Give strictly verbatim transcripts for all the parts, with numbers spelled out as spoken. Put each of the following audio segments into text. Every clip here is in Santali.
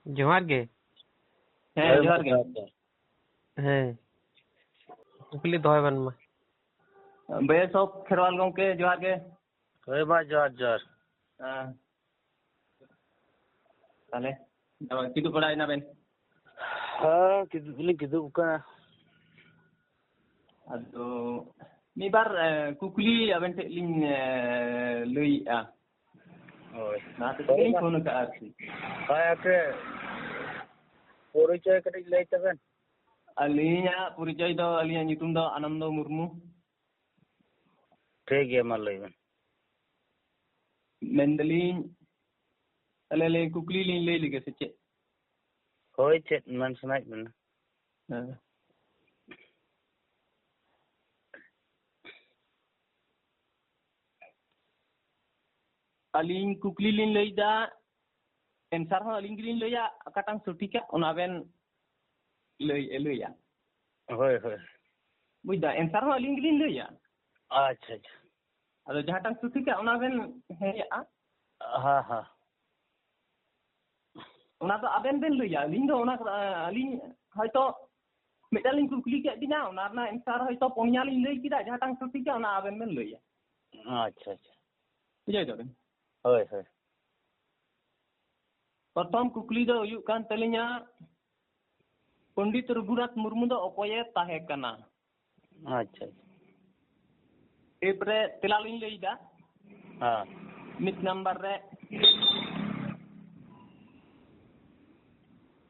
ᱡᱚᱦᱟᱨ ᱜᱮ᱾ ᱦᱮᱸ, ᱦᱳᱭ, ᱡᱚᱦᱟᱨ ᱜᱮ᱾ ᱡᱚᱦᱟᱨ ᱜᱮ᱾ ᱦᱮᱸ, ᱠᱩᱠᱞᱤ ᱫᱚᱦᱚᱭ ᱵᱮᱱ ᱢᱟ᱾ ᱵᱮᱥ ᱚᱯᱷ ᱠᱷᱮᱨᱣᱟᱞ ᱜᱚᱢᱠᱮ, ᱡᱚᱦᱟᱨ ᱜᱮ᱾ ᱦᱳᱭ ᱢᱟ, ᱡᱚᱦᱟᱨ, ᱡᱚᱦᱟᱨ᱾ ᱦᱮᱸ᱾ ᱛᱟᱦᱞᱮ, ᱠᱤᱫᱩᱵ ᱵᱟᱲᱟᱭᱮᱱᱟ ᱵᱮᱱ? ᱦᱮᱸ, ᱠᱤᱫᱩᱵ ᱞᱤᱧ ᱠᱤᱫᱩᱵ ᱟᱠᱟᱱᱟ᱾ ᱟᱫᱚ ᱢᱤᱫ ᱵᱟᱨ, ᱮ, ᱠᱩᱠᱞᱤ ᱟᱵᱮᱱ ᱴᱷᱮᱱ ᱞᱤᱧ, ᱮ, ᱞᱟᱹᱭᱮᱜᱼᱟ᱾ ᱦᱳᱭ᱾ ᱚᱱᱟ ᱦᱚᱛᱮᱡ ᱛᱮᱜᱮ ᱞᱤᱧ ᱯᱷᱳᱱ ᱟᱠᱟᱫᱼᱟ ᱟᱨᱠᱤ᱾ ᱦᱳᱭ, ᱟᱯᱮ ᱯᱚᱨᱤᱪᱚᱭ ᱠᱟᱹᱴᱤᱡ ᱞᱟᱹᱭ ᱛᱟᱵᱮᱱ᱾ ᱟᱹᱞᱤᱧᱟᱜ ᱯᱚᱨᱤᱪᱚᱭ ᱫᱚ, ᱟᱹᱞᱤᱧᱟᱜ ᱧᱩᱛᱩᱢ ᱫᱚ ᱟᱱᱚᱱᱫᱚ ᱢᱩᱨᱢᱩ᱾ ᱴᱷᱤᱠ ᱜᱮᱭᱟ, ᱢᱟ ᱞᱟᱹᱭ ᱵᱮᱱ᱾ ᱢᱮᱱᱫᱟᱞᱤᱧ, ᱛᱟᱦᱞᱮ ᱞᱤᱧ ᱠᱩᱠᱞᱤ ᱞᱤᱧ ᱞᱟᱹᱭ ᱞᱮᱜᱮ ᱥᱮ ᱪᱮᱫ? ᱦᱳᱭ, ᱪᱮᱫ ᱢᱮᱱ ᱥᱟᱱᱟᱭᱮᱫ ᱵᱮᱱᱟ? ᱦᱮᱸ᱾ ᱟᱹᱞᱤᱧ ᱠᱩᱠᱞᱤ ᱞᱤᱧ ᱞᱟᱹᱭᱫᱟ, ᱮᱱᱥᱟᱨ ᱦᱚᱸ ᱟᱹᱞᱤᱧ ᱜᱮᱞᱤᱧ ᱞᱟᱹᱭᱟ, ᱚᱠᱟᱴᱟᱝ ᱥᱚᱴᱷᱤᱠᱟ ᱚᱱᱟ ᱵᱮᱱ ᱞᱟᱹᱭ, ᱞᱟᱹᱭᱟ᱾ ᱦᱳᱭ, ᱦᱳᱭ᱾ ᱵᱩᱡᱽ ᱫᱟ, ᱮᱱᱥᱟᱨ ᱦᱚᱸ ᱟᱹᱞᱤᱧ ᱜᱮᱞᱤᱧ ᱞᱟᱹᱭᱟ᱾ ᱟᱪᱪᱷᱟ, ᱟᱪᱪᱷᱟ᱾ ᱟᱫᱚ ᱡᱟᱦᱟᱸᱴᱟᱝ ᱥᱚᱴᱷᱤᱠᱟ ᱚᱱᱟ ᱵᱮᱱ ᱦᱮᱸᱭᱟᱜᱼᱟ᱾ ᱦᱮᱸ, ᱦᱮᱸ᱾ ᱚᱱᱟ ᱫᱚ ᱟᱵᱮᱱ ᱵᱮᱱ ᱞᱟᱹᱭᱟ, ᱟᱹᱞᱤᱧ ᱫᱚ ᱚᱱᱟ, ᱟᱹᱞᱤᱧ ᱦᱚᱭᱛᱚ ᱢᱤᱫᱴᱟᱝ ᱞᱤᱧ ᱠᱩᱠᱞᱤ ᱠᱮᱫ ᱵᱤᱱᱟ, ᱚᱱᱟ ᱨᱮᱱᱟᱜ ᱮᱱᱥᱟᱨ ᱦᱚᱭᱛᱚ ᱯᱩᱱᱭᱟ ᱞᱤᱧ ᱞᱟᱹᱭ ᱠᱮᱫᱟ, ᱡᱟᱦᱟᱸᱴᱟᱝ ᱥᱚᱴᱷᱤᱠᱟ ᱚᱱᱟ ᱟᱵᱮᱱ ᱵᱮᱱ ᱞᱟᱹᱭᱟ᱾ ᱟᱪᱪᱷᱟ, ᱟᱪᱪᱷᱟ᱾ ᱵᱩᱡᱷᱟᱹᱣ ᱫᱟᱵᱮᱱ? ᱦᱳᱭ, ᱦᱳᱭ᱾ ᱯᱨᱚᱛᱷᱚᱢ ᱠᱩᱠᱞᱤ ᱫᱚ ᱦᱩᱭᱩᱜ ᱠᱟᱱ ᱛᱟᱹᱞᱤᱧᱟ, ᱯᱚᱱᱰᱤᱛ ᱨᱚᱜᱷᱩᱱᱟᱛᱷ ᱢᱩᱨᱢᱩ ᱫᱚ ᱚᱠᱚᱭᱮ ᱛᱟᱦᱮᱸ ᱠᱟᱱᱟ? ᱟᱪᱪᱷᱟ, ᱟᱪᱪᱷᱟ᱾ ᱮᱨᱯᱚᱨᱮ ᱛᱮᱞᱟ ᱞᱤᱧ ᱞᱟᱹᱭ ᱮᱫᱟ᱾ ᱦᱮᱸ᱾ ᱢᱤᱫ ᱱᱟᱢᱵᱟᱨ ᱨᱮ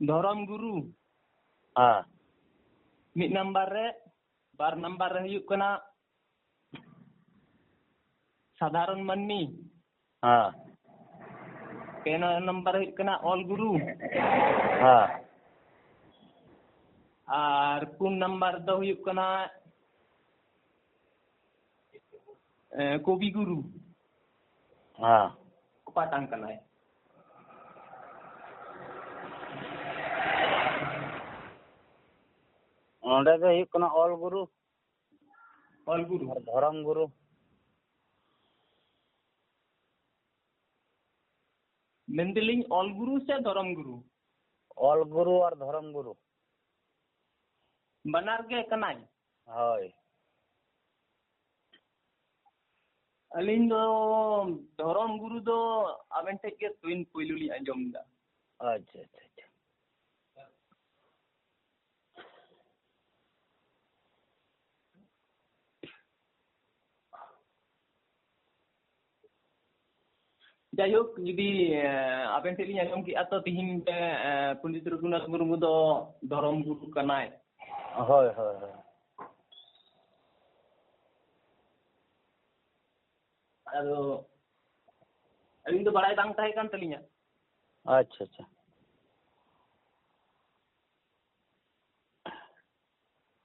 ᱫᱷᱚᱨᱚᱢ ᱜᱩᱨᱩ᱾ ᱦᱮᱸ᱾ ᱢᱤᱫ ᱱᱟᱢᱵᱟᱨ ᱨᱮ, ᱵᱟᱨ ᱱᱟᱢᱵᱟᱨ ᱨᱮ ᱦᱩᱭᱩᱜ ᱠᱟᱱᱟ ᱥᱟᱫᱷᱟᱨᱚᱱ ᱢᱟᱹᱱᱢᱤ᱾ ᱦᱮᱸ᱾ ᱯᱮ ᱱᱟᱢᱵᱟᱨ ᱦᱩᱭᱩᱜ ᱠᱟᱱᱟ ᱚᱞ ᱜᱩᱨᱩ᱾ ᱦᱮᱸ᱾ ᱟᱨ ᱯᱩᱱ ᱱᱟᱢᱵᱟᱨ ᱫᱚ ᱦᱩᱭᱩᱜ ᱠᱟᱱᱟ, ᱮ, ᱠᱚᱵᱤ ᱜᱩᱨᱩ᱾ ᱦᱮᱸ᱾ ᱚᱠᱟᱴᱟᱝ ᱠᱟᱱᱟᱭ? ᱚᱸᱰᱮ ᱫᱚ ᱦᱩᱭᱩᱜ ᱠᱟᱱᱟ ᱚᱞ ᱜᱩᱨᱩ᱾ ᱚᱞ ᱜᱩᱨᱩ᱾ ᱟᱨ ᱫᱷᱚᱨᱚᱢ ᱜᱩᱨᱩ᱾ ᱢᱮᱱᱫᱟᱞᱤᱧ ᱚᱞ ᱜᱩᱨᱩ ᱥᱮ ᱫᱷᱚᱨᱚᱢ ᱜᱩᱨᱩ? ᱚᱞ ᱜᱩᱨᱩ ᱟᱨ ᱫᱷᱚᱨᱚᱢ ᱜᱩᱨᱩ᱾ ᱵᱟᱱᱟᱨ ᱜᱮ ᱠᱟᱱᱟᱭ᱾ ᱦᱳᱭ᱾ ᱟᱹᱞᱤᱧ ᱫᱚ ᱫᱷᱚᱨᱚᱢ ᱜᱩᱨᱩ ᱫᱚ ᱟᱵᱮᱱ ᱴᱷᱮᱡ ᱜᱮ ᱯᱩᱭᱞᱩ ᱞᱤᱧ ᱟᱸᱡᱚᱢ ᱮᱫᱟ᱾ ᱟᱪᱪᱷᱟ, ᱟᱪᱪᱷᱟ, ᱟᱪᱪᱷᱟ᱾ ᱡᱟᱭᱦᱳᱠ, ᱡᱩᱫᱤ, ᱮ, ᱟᱵᱮᱱ ᱴᱷᱮᱱ ᱞᱤᱧ ᱟᱸᱡᱚᱢ ᱠᱮᱜᱼᱟ, ᱛᱚ ᱛᱤᱦᱤᱧ ᱯᱮ, ᱮ, ᱯᱚᱱᱰᱤᱛ ᱨᱚᱜᱷᱩᱱᱟᱛᱷ ᱢᱩᱨᱢᱩ ᱫᱚ ᱫᱷᱚᱨᱚᱢ ᱜᱩᱨᱩ ᱠᱟᱱᱟᱭ᱾ ᱦᱳᱭ, ᱦᱳᱭ, ᱦᱳᱭ᱾ ᱟᱫᱚ ᱟᱹᱞᱤᱧ ᱫᱚ ᱵᱟᱲᱟᱭ ᱵᱟᱝ ᱛᱟᱦᱮᱸ ᱠᱟᱱ ᱛᱟᱹᱞᱤᱧᱟ᱾ ᱟᱪᱪᱷᱟ, ᱟᱪᱪᱷᱟ᱾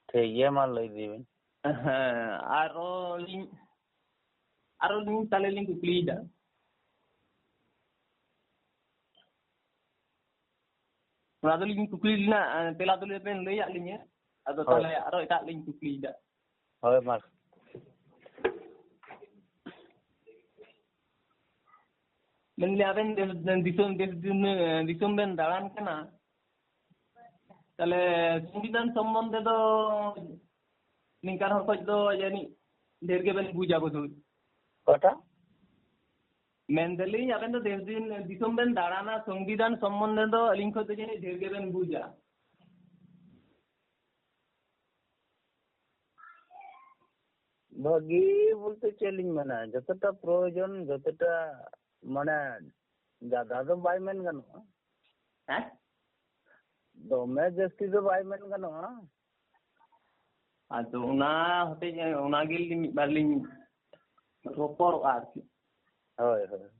ᱴᱷᱤᱠ ᱜᱮᱭᱟ, ᱢᱟ ᱞᱟᱹᱭ ᱤᱫᱤ ᱵᱤᱱ᱾ ᱦᱮᱸ, ᱟᱨᱚ ᱞᱤᱧ, ᱟᱨᱚ ᱞᱤᱧ ᱛᱟᱦᱞᱮ ᱞᱤᱧ ᱠᱩᱠᱞᱤᱭᱮᱫᱟ᱾ ᱚᱱᱟ ᱫᱚᱞᱤᱧ ᱠᱩᱠᱞᱤ ᱞᱮᱱᱟ, ᱛᱮᱞᱟ ᱫᱚ ᱵᱮᱱ ᱞᱟᱹᱭᱟᱫ ᱞᱤᱧᱟᱹ᱾ ᱟᱫᱚ ᱦᱳᱭ᱾ ᱛᱟᱦᱞᱮ ᱟᱨᱚ ᱮᱴᱟᱜ ᱞᱤᱧ ᱠᱩᱠᱞᱤᱭᱮᱫᱟ᱾ ᱦᱳᱭ, ᱢᱟ᱾ ᱢᱮᱱᱫᱟᱹᱧ, ᱟᱵᱮᱱ ᱫᱮᱥ, ᱫᱤᱥᱚᱢ, ᱫᱮᱥ, ᱫᱤᱥᱚᱢ, ᱫᱤᱥᱚᱢ ᱵᱮᱱ ᱫᱟᱬᱟᱱ ᱠᱟᱱᱟ, ᱛᱟᱦᱞᱮ ᱥᱚᱝᱵᱤᱫᱷᱟᱱ ᱥᱚᱢᱵᱚᱱᱫᱷᱮ ᱫᱚ ᱱᱤᱝᱠᱟᱱ ᱦᱚᱲ ᱠᱷᱚᱡ ᱫᱚ ᱡᱟᱹᱱᱤᱡ ᱰᱷᱮᱨ ᱜᱮᱵᱮᱱ ᱵᱩᱡᱟ ᱵᱳᱫᱷᱚᱭ᱾ ᱚᱠᱟᱴᱟᱜ? ᱢᱮᱱᱫᱟᱞᱤᱧ, ᱟᱵᱮᱱ ᱫᱚ ᱫᱮᱥ ᱫᱤᱱ, ᱫᱤᱥᱚᱢ ᱵᱮᱱ ᱫᱟᱬᱟᱱᱟ, ᱥᱚᱝᱵᱤᱫᱷᱟᱱ ᱥᱚᱢᱵᱚᱱᱫᱷᱮ ᱫᱚ ᱟᱹᱞᱤᱧ ᱠᱷᱚᱡ ᱫᱚ ᱡᱟᱹᱱᱤᱡ ᱰᱷᱮᱨ ᱜᱮᱵᱮᱱ ᱵᱩᱡᱟ᱾ ᱵᱷᱟᱹᱜᱤ ᱵᱚᱞᱛᱮ ᱪᱮᱫ ᱞᱤᱧ ᱢᱮᱱᱟ, ᱡᱚᱛᱚᱴᱟ ᱯᱨᱚᱭᱳᱡᱚᱱ, ᱡᱚᱛᱚᱴᱟ, ᱢᱟᱱᱮ, ᱡᱟᱫᱟ ᱫᱚ ᱵᱟᱭ ᱢᱮᱱ ᱜᱟᱱᱚᱜᱼᱟ᱾ ᱦᱮᱸ? ᱫᱚᱢᱮ ᱡᱟᱹᱥᱛᱤ ᱫᱚ ᱵᱟᱭ ᱢᱮᱱ ᱜᱟᱱᱚᱜᱼᱟ᱾ ᱟᱫᱚ ᱚᱱᱟ ᱦᱚᱛᱮᱡ, ᱚᱱᱟ ᱜᱮ ᱢᱤᱫ ᱵᱟᱨ ᱞᱤᱧ ᱨᱚᱯᱚᱲᱚᱜᱼᱟ ᱟᱨᱠᱤ᱾ ᱦᱳᱭ, ᱦᱳᱭ᱾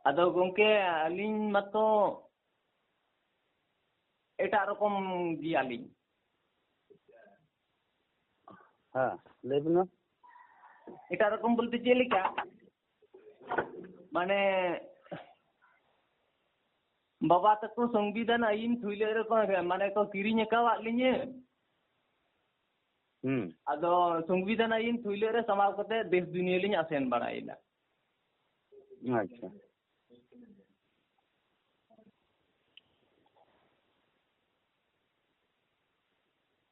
ᱟᱫᱚ ᱜᱚᱝᱠᱮ, ᱟᱹᱞᱤᱧ ᱢᱟᱛᱚ ᱮᱴᱟᱜ ᱨᱚᱠᱚᱢ ᱜᱮᱭᱟᱞᱤᱧ᱾ ᱦᱮᱸ, ᱞᱟᱹᱭ ᱵᱤᱱ ᱢᱟ᱾ ᱮᱴᱟᱜ ᱨᱚᱠᱚᱢ ᱵᱚᱞᱛᱮ ᱪᱮᱫ ᱞᱮᱠᱟ? ᱢᱟᱱᱮ, ᱵᱟᱵᱟ ᱛᱟᱠᱚ ᱥᱚᱝᱵᱤᱫᱷᱟᱱ ᱟᱹᱭᱤᱱ ᱛᱷᱩᱭᱞᱟᱹ ᱨᱮᱠᱚ, ᱢᱟᱱᱮ, ᱠᱚ ᱠᱤᱨᱤᱧ ᱟᱠᱟᱣᱟᱫ ᱞᱤᱧᱟᱹ᱾ ᱦᱩᱸ᱾ ᱟᱫᱚ ᱥᱚᱝᱵᱤᱫᱷᱟᱱ ᱟᱹᱭᱤᱱ ᱛᱷᱩᱭᱞᱟᱹ ᱨᱮ ᱥᱟᱢᱟᱣ ᱠᱟᱛᱮ ᱫᱮᱥ ᱫᱩᱱᱤᱭᱟᱹ ᱞᱤᱧ ᱟᱥᱮᱱ ᱵᱟᱲᱟᱭᱮᱱᱟ᱾ ᱟᱪᱪᱷᱟ᱾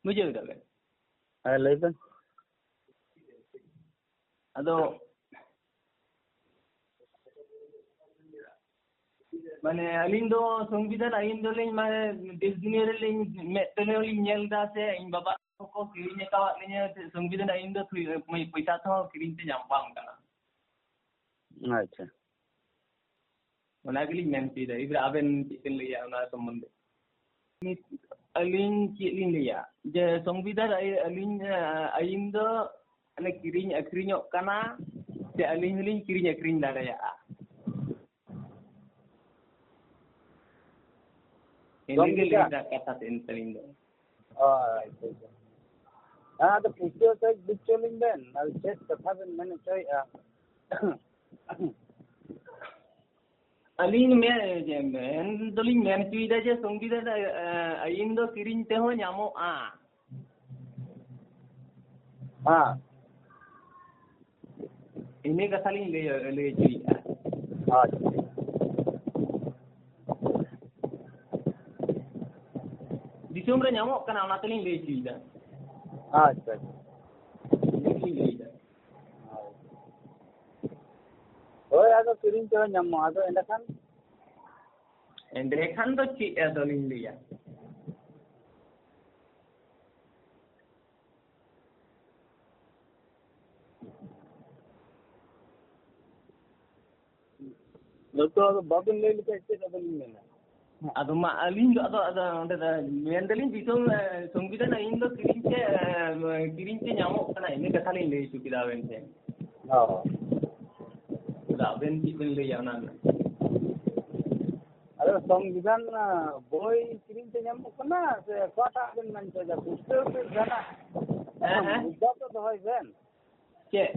ᱵᱩᱡᱷᱟᱹᱣ ᱠᱮᱫᱟ ᱵᱮᱱ? ᱦᱮᱸ, ᱞᱟᱹᱭ ᱵᱮᱱ᱾ ᱟᱫᱚ ᱢᱟᱱᱮ ᱟᱹᱞᱤᱧ ᱫᱚ ᱥᱚᱝᱵᱤᱫᱷᱟᱱ ᱟᱹᱭᱤᱱ ᱫᱚᱞᱤᱧ ᱢᱟᱱᱮ ᱫᱮᱥ ᱫᱩᱱᱤᱭᱟᱹ ᱨᱮᱞᱤᱧ ᱢᱮᱫ ᱛᱮᱞᱤᱧ ᱧᱮᱞ ᱮᱫᱟ, ᱥᱮ ᱤᱧ ᱵᱟᱵᱟ ᱠᱚ ᱠᱤᱨᱤᱧ ᱟᱠᱟᱣᱟᱫ ᱞᱤᱧᱟᱹ, ᱥᱮ ᱥᱚᱝᱵᱤᱫᱷᱟᱱ ᱟᱹᱭᱤᱱ ᱫᱚ ᱯᱚᱭ-, ᱯᱚᱭᱥᱟ ᱛᱮᱦᱚᱸ ᱠᱤᱨᱤᱧ ᱛᱮ ᱧᱟᱢ ᱵᱟᱝ ᱠᱟᱱᱟ᱾ ᱟᱪᱪᱷᱟ᱾ ᱚᱱᱟ ᱜᱮᱞᱤᱧ ᱢᱮᱱ ᱦᱚᱪᱚᱭᱮᱫᱟ᱾ ᱮᱵᱟᱨ ᱟᱵᱮᱱ ᱪᱮᱫ ᱵᱮᱱ ᱞᱟᱹᱭᱟ ᱚᱱᱟ ᱥᱚᱢᱵᱚᱱᱫᱷᱮ? ᱱᱤᱛ ᱟᱹᱞᱤᱧ ᱪᱮᱫ ᱞᱤᱧ ᱞᱟᱹᱭᱟ, ᱡᱮ ᱥᱚᱝᱵᱤᱫᱷᱟᱱ ᱟᱹᱭ-, ᱟᱹᱞᱤᱧ, ᱮ, ᱟᱹᱭᱤᱱ ᱫᱚ ᱢᱟᱱᱮ ᱠᱤᱨᱤᱧ ᱟᱹᱠᱷᱨᱤᱧᱚᱜ ᱠᱟᱱᱟ, ᱥᱮ ᱟᱹᱞᱤᱧ ᱦᱚᱸᱞᱤᱧ ᱠᱤᱨᱤᱧ ᱟᱹᱠᱷᱨᱤᱧ ᱫᱟᱲᱮᱭᱟᱜᱼᱟ? ᱤᱱᱟᱹ ᱜᱮ ᱞᱟᱹᱭ ᱥᱚᱝᱵᱤᱫᱷᱟᱱ? ᱨᱮᱱᱟᱜ ᱠᱟᱛᱷᱟ ᱛᱟᱦᱮᱱ ᱛᱟᱹᱞᱤᱧ ᱫᱚ᱾ ᱚ, ᱟᱪᱪᱷᱟ, ᱟᱪᱪᱷᱟ᱾ ᱦᱮᱸ, ᱟᱫᱚ ᱯᱩᱥᱴᱟᱹᱣ ᱥᱟᱺᱦᱤᱡ ᱵᱩᱡᱽ ᱦᱚᱪᱚ ᱞᱤᱧ ᱵᱮᱱ, ᱟᱨ ᱪᱮᱫ ᱠᱟᱛᱷᱟ ᱵᱮᱱ ᱢᱮᱱ ᱦᱚᱪᱚᱭᱮᱫᱼᱟ? ᱟᱹᱞᱤᱧ ᱢᱮ-, ᱡᱮ ᱢᱮᱱ ᱫᱚᱞᱤᱧ ᱢᱮᱱ ᱦᱚᱪᱚᱭᱮᱫᱟ ᱡᱮ ᱥᱚᱝᱵᱤᱫᱷᱟᱱ, ᱮ, ᱟᱹᱭᱤᱱ ᱫᱚ ᱠᱤᱨᱤᱧ ᱛᱮᱦᱚᱸ ᱧᱟᱢᱚᱜᱼᱟ᱾ ᱦᱮᱸ᱾ ᱤᱱᱟᱹ ᱠᱟᱛᱷᱟ ᱞᱤᱧ ᱞᱟᱹᱭ, ᱞᱟᱹᱭ ᱦᱚᱪᱚᱭᱮᱫᱼᱟ᱾ ᱟᱪᱪᱷᱟ᱾ ᱫᱤᱥᱚᱢ ᱨᱮ ᱧᱟᱢᱚᱜ ᱠᱟᱱᱟ, ᱚᱱᱟ ᱛᱮᱞᱤᱧ ᱞᱟᱹᱭ ᱦᱚᱪᱚᱭᱮᱫᱟ᱾ ᱟᱪᱪᱷᱟ, ᱟᱪᱪᱷᱟ᱾ ᱤᱱᱟᱹ ᱜᱮᱞᱤᱧ ᱞᱟᱹᱭᱮᱫᱟ᱾ ᱦᱳᱭ, ᱟᱫᱚ ᱠᱤᱨᱤᱧ ᱛᱮᱦᱚᱸ ᱧᱟᱢᱚᱜᱼᱟ, ᱟᱫᱚ ᱮᱸᱰᱮᱠᱷᱟᱱ? ᱮᱸᱰᱮᱠᱷᱟᱱ ᱫᱚ ᱪᱮᱫ ᱟᱫᱚᱞᱤᱧ ᱞᱟᱹᱭᱟ? ᱱᱤᱛᱚᱜ ᱟᱫᱚ ᱵᱟᱵᱮᱱ ᱞᱟᱹᱭ ᱞᱮᱠᱷᱟᱱ ᱪᱮᱫ ᱟᱫᱚ ᱞᱤᱧ ᱢᱮᱱᱟ? ᱟᱫᱚ ᱢᱟ ᱟᱹᱞᱤᱧ ᱫᱚ ᱟᱫᱚ, ᱟᱫᱚ ᱚᱸᱰᱮ ᱫᱚ ᱢᱮᱱ ᱫᱟᱞᱤᱧ ᱫᱤᱥᱚᱢ, ᱮ, ᱥᱚᱝᱵᱤᱫᱷᱟᱱ ᱟᱹᱭᱤᱱ ᱫᱚ ᱠᱤᱨᱤᱧ ᱛᱮ, ᱮ, ᱠᱤᱨᱤᱧ ᱛᱮ ᱧᱟᱢᱚᱜ ᱠᱟᱱᱟ, ᱤᱱᱟᱹ ᱠᱟᱛᱷᱟ ᱞᱤᱧ ᱞᱟᱹᱭ ᱦᱚᱪᱚ ᱠᱮᱫᱟ ᱟᱵᱮᱱ ᱴᱷᱮᱱ᱾ ᱚ᱾ ᱟᱫᱚ ᱟᱵᱮᱱ ᱪᱮᱫ ᱵᱮᱱ ᱞᱟᱹᱭᱟ ᱚᱱᱟ ᱨᱮᱱᱟᱜ? ᱟᱫᱚ ᱥᱚᱝᱵᱤᱫᱷᱟᱱ, ᱟ, ᱵᱳᱭ ᱠᱤᱨᱤᱧ ᱛᱮ ᱧᱟᱢᱚᱜ ᱠᱟᱱᱟ ᱥᱮ ᱚᱠᱟᱴᱟᱜ ᱵᱮᱱ ᱢᱮᱱ ᱦᱚᱪᱚᱭᱮᱫᱟ? ᱯᱩᱥᱴᱟᱹᱣ ᱥᱮ ᱡᱟᱦᱟᱱᱟᱜ ᱦᱮᱸ, ᱦᱮᱸ᱾ ᱢᱩᱫᱽᱫᱟ ᱛᱚ ᱫᱚᱦᱚᱭ ᱵᱮᱱ᱾ ᱪᱮᱫ?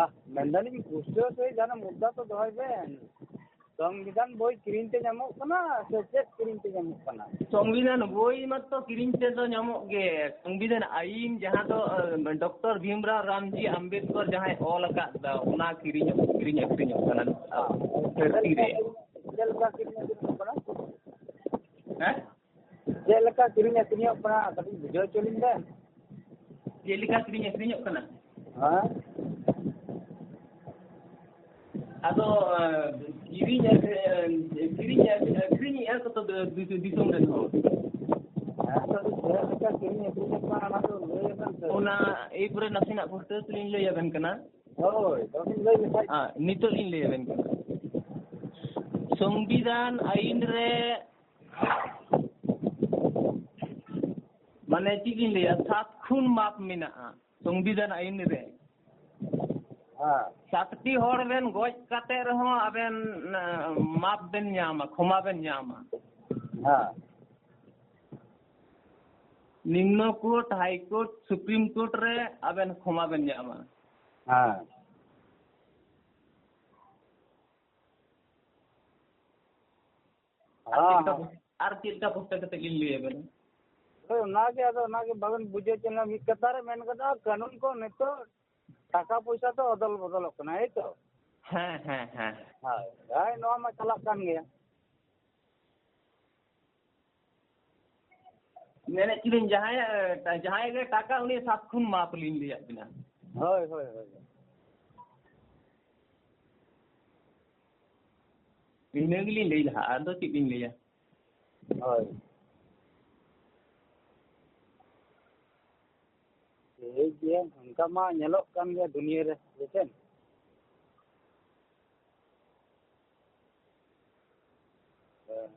ᱟ, ᱢᱮᱱᱫᱟᱞᱤᱧ ᱯᱩᱥᱴᱟᱹᱣ ᱥᱮ ᱡᱟᱦᱟᱱᱟᱜ ᱢᱩᱫᱽᱫᱟ ᱛᱚ ᱫᱚᱦᱚᱭ ᱵᱮᱱ᱾ ᱥᱚᱝᱵᱤᱫᱷᱟᱱ ᱵᱳᱭ ᱠᱤᱨᱤᱧ ᱛᱮ ᱧᱟᱢᱚᱜ ᱠᱟᱱᱟ ᱥᱮ ᱪᱮᱫ ᱠᱤᱨᱤᱧ ᱛᱮ ᱧᱟᱢᱚᱜ ᱠᱟᱱᱟ? ᱥᱚᱝᱵᱤᱫᱷᱟᱱ ᱵᱳᱭ ᱢᱟᱛᱚ ᱠᱤᱨᱤᱧ ᱛᱮᱫᱚ ᱧᱟᱢᱚᱜ ᱜᱮ᱾ ᱥᱚᱝᱵᱤᱫᱷᱟᱱ ᱟᱭᱤᱱ ᱡᱟᱦᱟᱸ ᱫᱚ, ᱟᱸ, ᱰᱚᱠᱴᱚᱨ ᱵᱷᱤᱢᱨᱟᱣ ᱨᱟᱢᱡᱤ ᱟᱢᱵᱮᱫᱠᱚᱨ ᱡᱟᱦᱟᱸᱭ ᱚᱞ ᱟᱠᱟᱫ ᱫᱚ, ᱚᱱᱟ ᱠᱤᱨᱤᱧᱚᱜ, ᱠᱤᱨᱤᱧ ᱟᱹᱠᱷᱨᱤᱧᱚᱜ ᱠᱟᱱᱟ ᱱᱤᱛᱚᱜ ᱫᱷᱟᱹᱨᱛᱤ ᱨᱮ᱾ ᱪᱮᱫ ᱞᱮᱠᱟ ᱠᱤᱨᱤᱧ ᱟᱹᱠᱷᱨᱤᱧᱚᱜ ᱠᱟᱱᱟ? ᱦᱮᱸ? ᱪᱮᱫ ᱞᱮᱠᱟ ᱠᱤᱨᱤᱧ ᱟᱹᱠᱷᱨᱤᱧᱚᱜ ᱠᱟᱱᱟ, ᱠᱟᱹᱴᱤᱡ ᱵᱩᱡᱷᱟᱹᱣ ᱦᱚᱪᱚ ᱞᱤᱧ ᱵᱮᱱ᱾ ᱪᱮᱫ ᱞᱮᱠᱟ ᱠᱤᱨᱤᱧ ᱟᱹᱠᱷᱨᱤᱧᱚᱜ ᱠᱟᱱᱟ? ᱦᱮᱸ? ᱟᱫᱚ, ᱮᱸ, ᱠᱤᱨᱤᱧ ᱟᱹᱠᱷᱨᱤᱧ, ᱠᱤᱨᱤᱧ ᱟᱹᱠᱷᱨᱤᱧ, ᱟᱹᱠᱷᱨᱤᱧᱮᱜᱼᱟ ᱠᱚ ᱛᱚ ᱫᱤ-, ᱫᱤ-, ᱫᱤᱥᱚᱢ ᱨᱮᱱ ᱦᱚᱲ᱾ ᱦᱮᱸ, ᱛᱚ ᱪᱮᱫ ᱞᱮᱠᱟ ᱠᱤᱨᱤᱧ ᱟᱹᱠᱷᱨᱤᱧᱚᱜ ᱠᱟᱱᱟ, ᱚᱱᱟ ᱫᱚ ᱞᱟᱹᱭ ᱟᱵᱮᱱ ᱥᱮ᱾ ᱚᱱᱟ ᱮᱭ ᱯᱚᱨᱮ ᱱᱟᱥᱮᱱᱟᱜ ᱯᱩᱥᱴᱟᱹᱣ ᱛᱮᱞᱤᱧ ᱞᱟᱹᱭ ᱟᱵᱮᱱ ᱠᱟᱱᱟ᱾ ᱦᱳᱭ, ᱛᱚᱵᱮ ᱞᱟᱹᱭ ᱞᱮᱠᱷᱟᱡ᱾ ᱟᱸ, ᱱᱤᱛᱚᱜ ᱞᱤᱧ ᱞᱟᱹᱭ ᱟᱵᱮᱱ ᱠᱟᱱᱟ᱾ ᱥᱚᱝᱵᱤᱫᱷᱟᱱ ᱟᱹᱭᱤᱱ ᱨᱮ ᱢᱟᱱᱮ ᱪᱮᱫ ᱤᱧ ᱞᱟᱹᱭᱟ, ᱥᱟᱛ ᱠᱷᱩᱱ ᱢᱟᱯ ᱢᱮᱱᱟᱜᱼᱟ ᱥᱚᱝᱵᱤᱫᱷᱟᱱ ᱟᱹᱭᱤᱱ ᱨᱮ᱾ ᱦᱮᱸ᱾ ᱥᱟᱛᱴᱤ ᱦᱚᱲ ᱵᱮᱱ ᱜᱚᱡ ᱠᱟᱛᱮ ᱨᱮᱦᱚᱸ ᱟᱵᱮᱱ, ᱮᱸ, ᱢᱟᱯ ᱵᱮᱱ ᱧᱟᱢᱟ, ᱠᱷᱚᱢᱟ ᱵᱮᱱ ᱧᱟᱢᱟ᱾ ᱦᱮᱸ᱾ ᱱᱤᱢᱱᱚ court, high court, supreme court ᱨᱮ ᱟᱵᱮᱱ ᱠᱷᱚᱢᱟ ᱵᱮᱱ ᱧᱟᱢᱟ᱾ ᱦᱮᱸ᱾ ᱟᱨ ᱪᱮᱫ ᱞᱮᱠᱟ ᱦᱮᱸ, ᱦᱮᱸ᱾ ᱯᱩᱥ-, ᱟᱨ ᱪᱮᱫ ᱞᱮᱠᱟ ᱯᱩᱥᱴᱟᱹ ᱠᱟᱛᱮ ᱞᱤᱧ ᱞᱟᱹᱭ ᱟᱵᱮᱱᱟ? ᱦᱳᱭ, ᱚᱱᱟᱜᱮ, ᱟᱫᱚ ᱚᱱᱟᱜᱮ ᱵᱟᱵᱮᱱ ᱵᱩᱡᱷᱟᱹᱣ ᱦᱚᱪᱚ ᱞᱮᱱᱟ᱾ ᱢᱤᱫ ᱠᱟᱛᱷᱟ ᱨᱮ ᱢᱮᱱ ᱜᱟᱱᱚᱜᱼᱟ, ᱠᱟᱹᱱᱩᱱ ᱠᱚ ᱱᱤᱛᱚᱜ ᱴᱟᱠᱟ ᱯᱚᱭᱥᱟ ᱛᱮ ᱚᱫᱚᱞ ᱵᱚᱫᱚᱞᱚᱜ ᱠᱟᱱᱟ, ᱮᱭ ᱛᱚ? ᱦᱮᱸ, ᱦᱮᱸ, ᱦᱮᱸ᱾ ᱦᱳᱭ, ᱦᱳᱭ, ᱱᱚᱣᱟ ᱢᱟ ᱪᱟᱞᱟᱜ ᱠᱟᱱ ᱜᱮᱭᱟ᱾ ᱢᱮᱱᱮᱫ ᱪᱚᱞᱤᱧ, ᱡᱟᱦᱟᱸᱭᱟᱜ, ᱡᱟᱦᱟᱸᱭ ᱜᱮ ᱴᱟᱠᱟ, ᱩᱱᱤ ᱥᱟᱛ ᱠᱷᱩᱱ ᱢᱟᱯ ᱞᱤᱧ ᱞᱟᱹᱭᱟᱫ ᱵᱤᱱᱟ᱾ ᱦᱳᱭ, ᱦᱳᱭ, ᱦᱳᱭ᱾ ᱤᱱᱟᱹ ᱜᱮᱞᱤᱧ ᱞᱟᱹᱭ ᱞᱟᱦᱟ, ᱟᱫᱚ ᱪᱮᱫ ᱞᱤᱧ ᱞᱟᱹᱭᱟ? ᱦᱳᱭ᱾ ᱴᱷᱤᱠ ᱜᱮᱭᱟ, ᱚᱱᱠᱟ ᱢᱟ ᱧᱮᱞᱚᱜ ᱠᱟᱱ ᱜᱮᱭᱟ ᱫᱩᱱᱤᱭᱟᱹ ᱨᱮ, ᱵᱩᱡᱷᱟᱹᱣ᱾ ᱦᱮᱸ᱾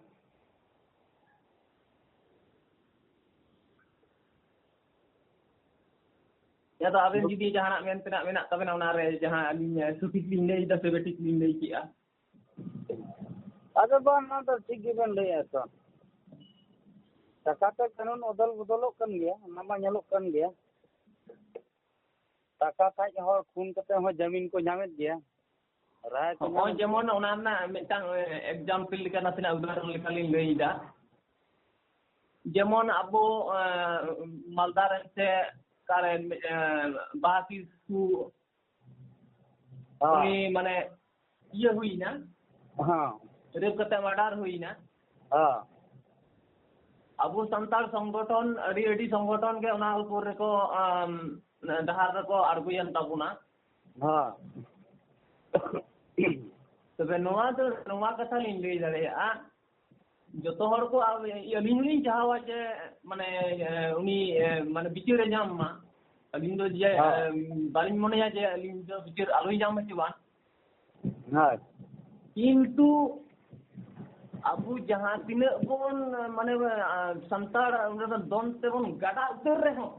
ᱟᱫᱚ ᱟᱵᱮᱱ ᱡᱩᱫᱤ ᱡᱟᱦᱟᱱᱟᱜ ᱢᱮᱱ ᱛᱮᱱᱟᱜ ᱢᱮᱱᱟᱜ ᱛᱟᱵᱮᱱᱟ, ᱚᱱᱟᱨᱮ ᱡᱟᱦᱟᱸ ᱟᱹᱞᱤᱧ ᱥᱚᱴᱷᱤᱠ ᱞᱤᱧ ᱞᱟᱹᱭ ᱮᱫᱟ ᱥᱮ ᱵᱮᱴᱷᱤᱠ ᱞᱤᱧ ᱞᱟᱹᱭ ᱠᱮᱜᱼᱟ? ᱟᱫᱚ ᱵᱟᱝ, ᱚᱱᱟ ᱫᱚ ᱴᱷᱤᱠ ᱜᱮᱵᱮᱱ ᱞᱟᱹᱭᱮᱫᱼᱟ ᱛᱚ᱾ ᱴᱟᱠᱟ ᱛᱮ ᱠᱟᱹᱱᱩᱱ ᱚᱫᱚᱞ ᱵᱚᱫᱚᱞᱚᱜ ᱠᱟᱱ ᱜᱮᱭᱟ, ᱚᱱᱟ ᱢᱟ ᱧᱮᱞᱚᱜ ᱠᱟᱱ ᱜᱮᱭᱟ᱾ ᱴᱟᱠᱟ ᱠᱷᱟᱡ ᱦᱚᱲ ᱠᱷᱩᱱ ᱠᱟᱛᱮ ᱦᱚᱸ ᱡᱟᱹᱢᱤᱱ ᱠᱚ ᱧᱟᱢᱮᱫ ᱜᱮᱭᱟ᱾ ᱨᱟᱭ ᱠᱚ ᱱᱚᱜᱼᱚᱭ ᱧᱟᱢ ᱡᱮᱢᱚᱱ ᱚᱱᱟ ᱨᱮᱱᱟᱜ ᱢᱤᱫᱴᱟᱝ, ᱮ, example ᱞᱮᱠᱟ ᱱᱟᱥᱮᱱᱟᱜ ᱩᱫᱟᱦᱚᱨᱚᱱ ᱞᱮᱠᱟᱞᱤᱧ ᱞᱟᱹᱭ ᱮᱫᱟ᱾ ᱡᱮᱢᱚᱱ ᱟᱵᱚ, ᱮ, ᱢᱟᱞᱫᱟ ᱨᱮᱱ ᱥᱮ ᱚᱠᱟᱨᱮᱱ, ᱮ, ᱵᱟᱦᱟ ᱠᱤᱥᱠᱩ, ᱦᱮᱸ᱾ ᱩᱱᱤ ᱢᱟᱱᱮ ᱤᱭᱟᱹ ᱦᱩᱭᱱᱟ, ᱦᱮᱸ᱾ ᱨᱮᱯ ᱠᱟᱛᱮ murder ᱦᱩᱭᱱᱟ᱾ ᱦᱮᱸ᱾ ᱟᱵᱚ ᱥᱟᱱᱛᱟᱲ ᱥᱚᱝᱜᱚᱴᱷᱚᱱ, ᱟᱹᱰᱤ, ᱟᱹᱰᱤ ᱥᱚᱝᱜᱚᱴᱷᱚᱱ ᱜᱮ ᱚᱱᱟ ᱩᱯᱚᱨ ᱨᱮᱠᱚ, ᱟᱢ, ᱰᱟᱦᱟᱨ ᱨᱮᱠᱚ ᱟᱬᱜᱚᱭᱮᱱ ᱛᱟᱵᱚᱱᱟ᱾ ᱦᱮᱸ᱾ ᱛᱚᱵᱮ ᱱᱚᱣᱟ ᱫᱚ, ᱱᱚᱣᱟ ᱠᱟᱛᱷᱟ ᱞᱤᱧ ᱞᱟᱹᱭ ᱫᱟᱲᱮᱭᱟᱜᱼᱟ, ᱡᱚᱛᱚ ᱦᱚᱲ ᱠᱚ, ᱟ-, ᱟᱹᱞᱤᱧ ᱦᱚᱸᱞᱤᱧ ᱪᱟᱦᱟᱣᱟ ᱡᱮ, ᱢᱟᱱᱮ, ᱮ, ᱩᱱᱤ, ᱮ, ᱢᱟᱱᱮ, ᱵᱤᱪᱟᱹᱨᱮ ᱧᱟᱢ ᱢᱟ᱾ ᱟᱹᱞᱤᱧ ᱫᱚ ᱡᱮ, ᱦᱮᱸ᱾ ᱮ, ᱵᱟᱹᱞᱤᱧ ᱢᱚᱱᱮᱭᱟ ᱡᱮ ᱟᱹᱞᱤᱧ ᱫᱚ ᱵᱤᱪᱟᱹᱨ ᱟᱞᱚᱭ ᱧᱟᱢ ᱦᱚᱪᱚᱣᱟᱱ᱾ ᱦᱮᱸ᱾ ᱠᱤᱱᱛᱩ ᱟᱵᱚ ᱡᱟᱦᱟᱸ ᱛᱤᱱᱟᱹᱜ ᱵᱚᱱ, ᱢᱟᱱᱮ, ᱟ, ᱥᱟᱱᱛᱟᱲ ᱚᱸᱰᱮ ᱫᱚ ᱫᱚᱱ ᱛᱮᱵᱚᱱ ᱜᱟᱰᱟ ᱩᱛᱟᱹᱨ ᱨᱮᱦᱚᱸ,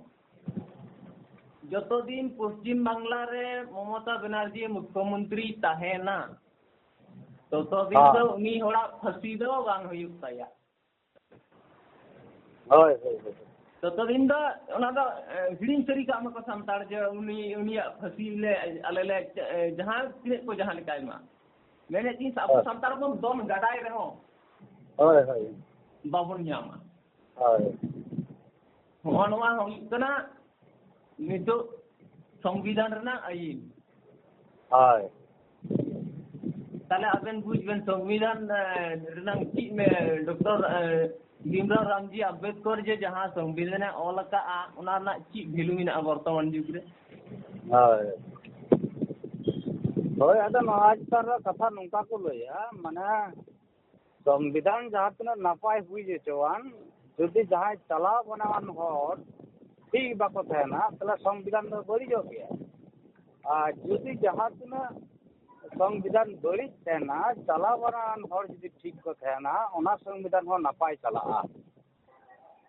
ᱡᱚᱛᱚ ᱫᱤᱱ ᱯᱚᱥᱪᱤᱢ ᱵᱟᱝᱞᱟ ᱨᱮ ᱢᱚᱢᱚᱛᱟ ᱵᱮᱱᱟᱨᱡᱤ ᱢᱩᱠᱷᱭᱚᱢᱚᱱᱛᱨᱤ ᱛᱟᱦᱮᱱᱟ, ᱛᱚᱛᱚ ᱫᱤᱱ ᱦᱮᱸ᱾ ᱫᱚ ᱩᱱᱤ ᱦᱚᱲᱟᱜ ᱯᱷᱟᱹᱥᱤ ᱫᱚ ᱵᱟᱝ ᱦᱩᱭᱩᱜ ᱛᱟᱭᱟ᱾ ᱦᱳᱭ, ᱦᱳᱭ, ᱦᱳᱭ᱾ ᱛᱚᱛᱚ ᱫᱤᱱ ᱫᱚ ᱚᱱᱟ ᱫᱚ, ᱮ, ᱦᱤᱲᱤᱧ ᱥᱟᱹᱨᱤ ᱠᱟᱜ ᱢᱟᱠᱚ ᱥᱟᱱᱛᱟᱲ ᱡᱮ ᱩᱱᱤ, ᱩᱱᱤᱭᱟᱜ ᱯᱷᱟᱹᱥᱤ ᱞᱮ ᱟᱞᱮ ᱞᱮ, ᱮ, ᱡᱟᱦᱟᱸ ᱛᱤᱱᱟᱹᱜ ᱠᱚ ᱡᱟᱦᱟᱸ ᱞᱮᱠᱟᱭ ᱢᱟ᱾ ᱢᱮᱱᱮᱫ ᱤᱧ ᱟᱵᱚ ᱦᱳᱭ᱾ ᱥᱟᱱᱛᱟᱲ ᱵᱚᱱ ᱫᱚᱱ ᱜᱟᱰᱟᱭ ᱨᱮᱦᱚᱸ ᱦᱳᱭ, ᱦᱳᱭ᱾ ᱵᱟᱵᱚᱱ ᱧᱟᱢᱟ᱾ ᱦᱳᱭ᱾ ᱦᱚᱸᱜᱼᱚ ᱱᱚᱣᱟ ᱦᱩᱭᱩᱜ ᱠᱟᱱᱟ ᱱᱤᱛᱚᱜ ᱥᱚᱝᱵᱤᱫᱷᱟᱱ ᱨᱮᱱᱟᱜ ᱟᱹᱭᱤᱱ᱾ ᱦᱳᱭ᱾ ᱛᱟᱦᱞᱮ ᱟᱵᱮᱱ ᱵᱩᱡ ᱵᱮᱱ, ᱥᱚᱝᱵᱤᱫᱷᱟᱱ, ᱮ, ᱨᱮᱱᱟᱜ ᱪᱮᱫ ᱢᱮ-, ᱰᱚᱠᱴᱚᱨ, ᱮ, ᱵᱷᱤᱢᱨᱟᱣ ᱨᱟᱢᱡᱤ ᱟᱢᱵᱮᱫᱠᱚᱨ ᱡᱮ ᱡᱟᱦᱟᱸ ᱥᱚᱝᱵᱤᱫᱷᱟᱱᱮ ᱚᱞ ᱟᱠᱟᱜᱼᱟ, ᱚᱱᱟ ᱨᱮᱱᱟᱜ ᱪᱮᱫ value ᱢᱮᱱᱟᱜᱼᱟ ᱵᱚᱨᱛᱚᱢᱟᱱ ᱡᱩᱜᱽ ᱨᱮ? ᱦᱳᱭ᱾ ᱦᱳᱭ, ᱟᱫᱚ ᱱᱚᱣᱟ ᱪᱮᱛᱟᱱ ᱨᱮ ᱠᱟᱛᱷᱟ ᱱᱚᱝᱠᱟ ᱠᱚ ᱞᱟᱹᱭᱟ, ᱢᱟᱱᱮ, ᱥᱚᱝᱵᱤᱫᱷᱟᱱ ᱡᱟᱦᱟᱸ ᱛᱤᱱᱟᱹᱜ ᱱᱟᱯᱟᱭ ᱦᱩᱭ ᱦᱚᱪᱚᱣᱟᱱ, ᱡᱩᱫᱤ ᱡᱟᱦᱟᱸᱭ ᱪᱟᱞᱟᱣ ᱵᱟᱱᱟᱣᱟᱱ ᱦᱚᱲ ᱴᱷᱤᱠ ᱵᱟᱠᱚ ᱛᱟᱦᱮᱱᱟ, ᱛᱟᱦᱞᱮ ᱥᱚᱝᱵᱤᱫᱷᱟᱱ ᱫᱚ ᱵᱟᱹᱲᱤᱡᱚᱜ ᱜᱮᱭᱟ᱾ ᱟᱨ ᱡᱩᱫᱤ ᱡᱟᱦᱟᱸ ᱛᱤᱱᱟᱹᱜ ᱥᱚᱝᱵᱤᱫᱷᱟᱱ ᱵᱟᱹᱲᱤᱡ ᱛᱟᱦᱮᱱᱟ, ᱪᱟᱞᱟᱣ ᱵᱟᱱᱟᱣᱟᱱ ᱦᱚᱲ ᱡᱩᱫᱤ ᱴᱷᱤᱠ ᱠᱚ ᱛᱟᱦᱮᱱᱟ, ᱚᱱᱟ ᱥᱚᱝᱵᱤᱫᱷᱟᱱ ᱦᱚᱸ ᱱᱟᱯᱟᱭ ᱪᱟᱞᱟᱜᱼᱟ᱾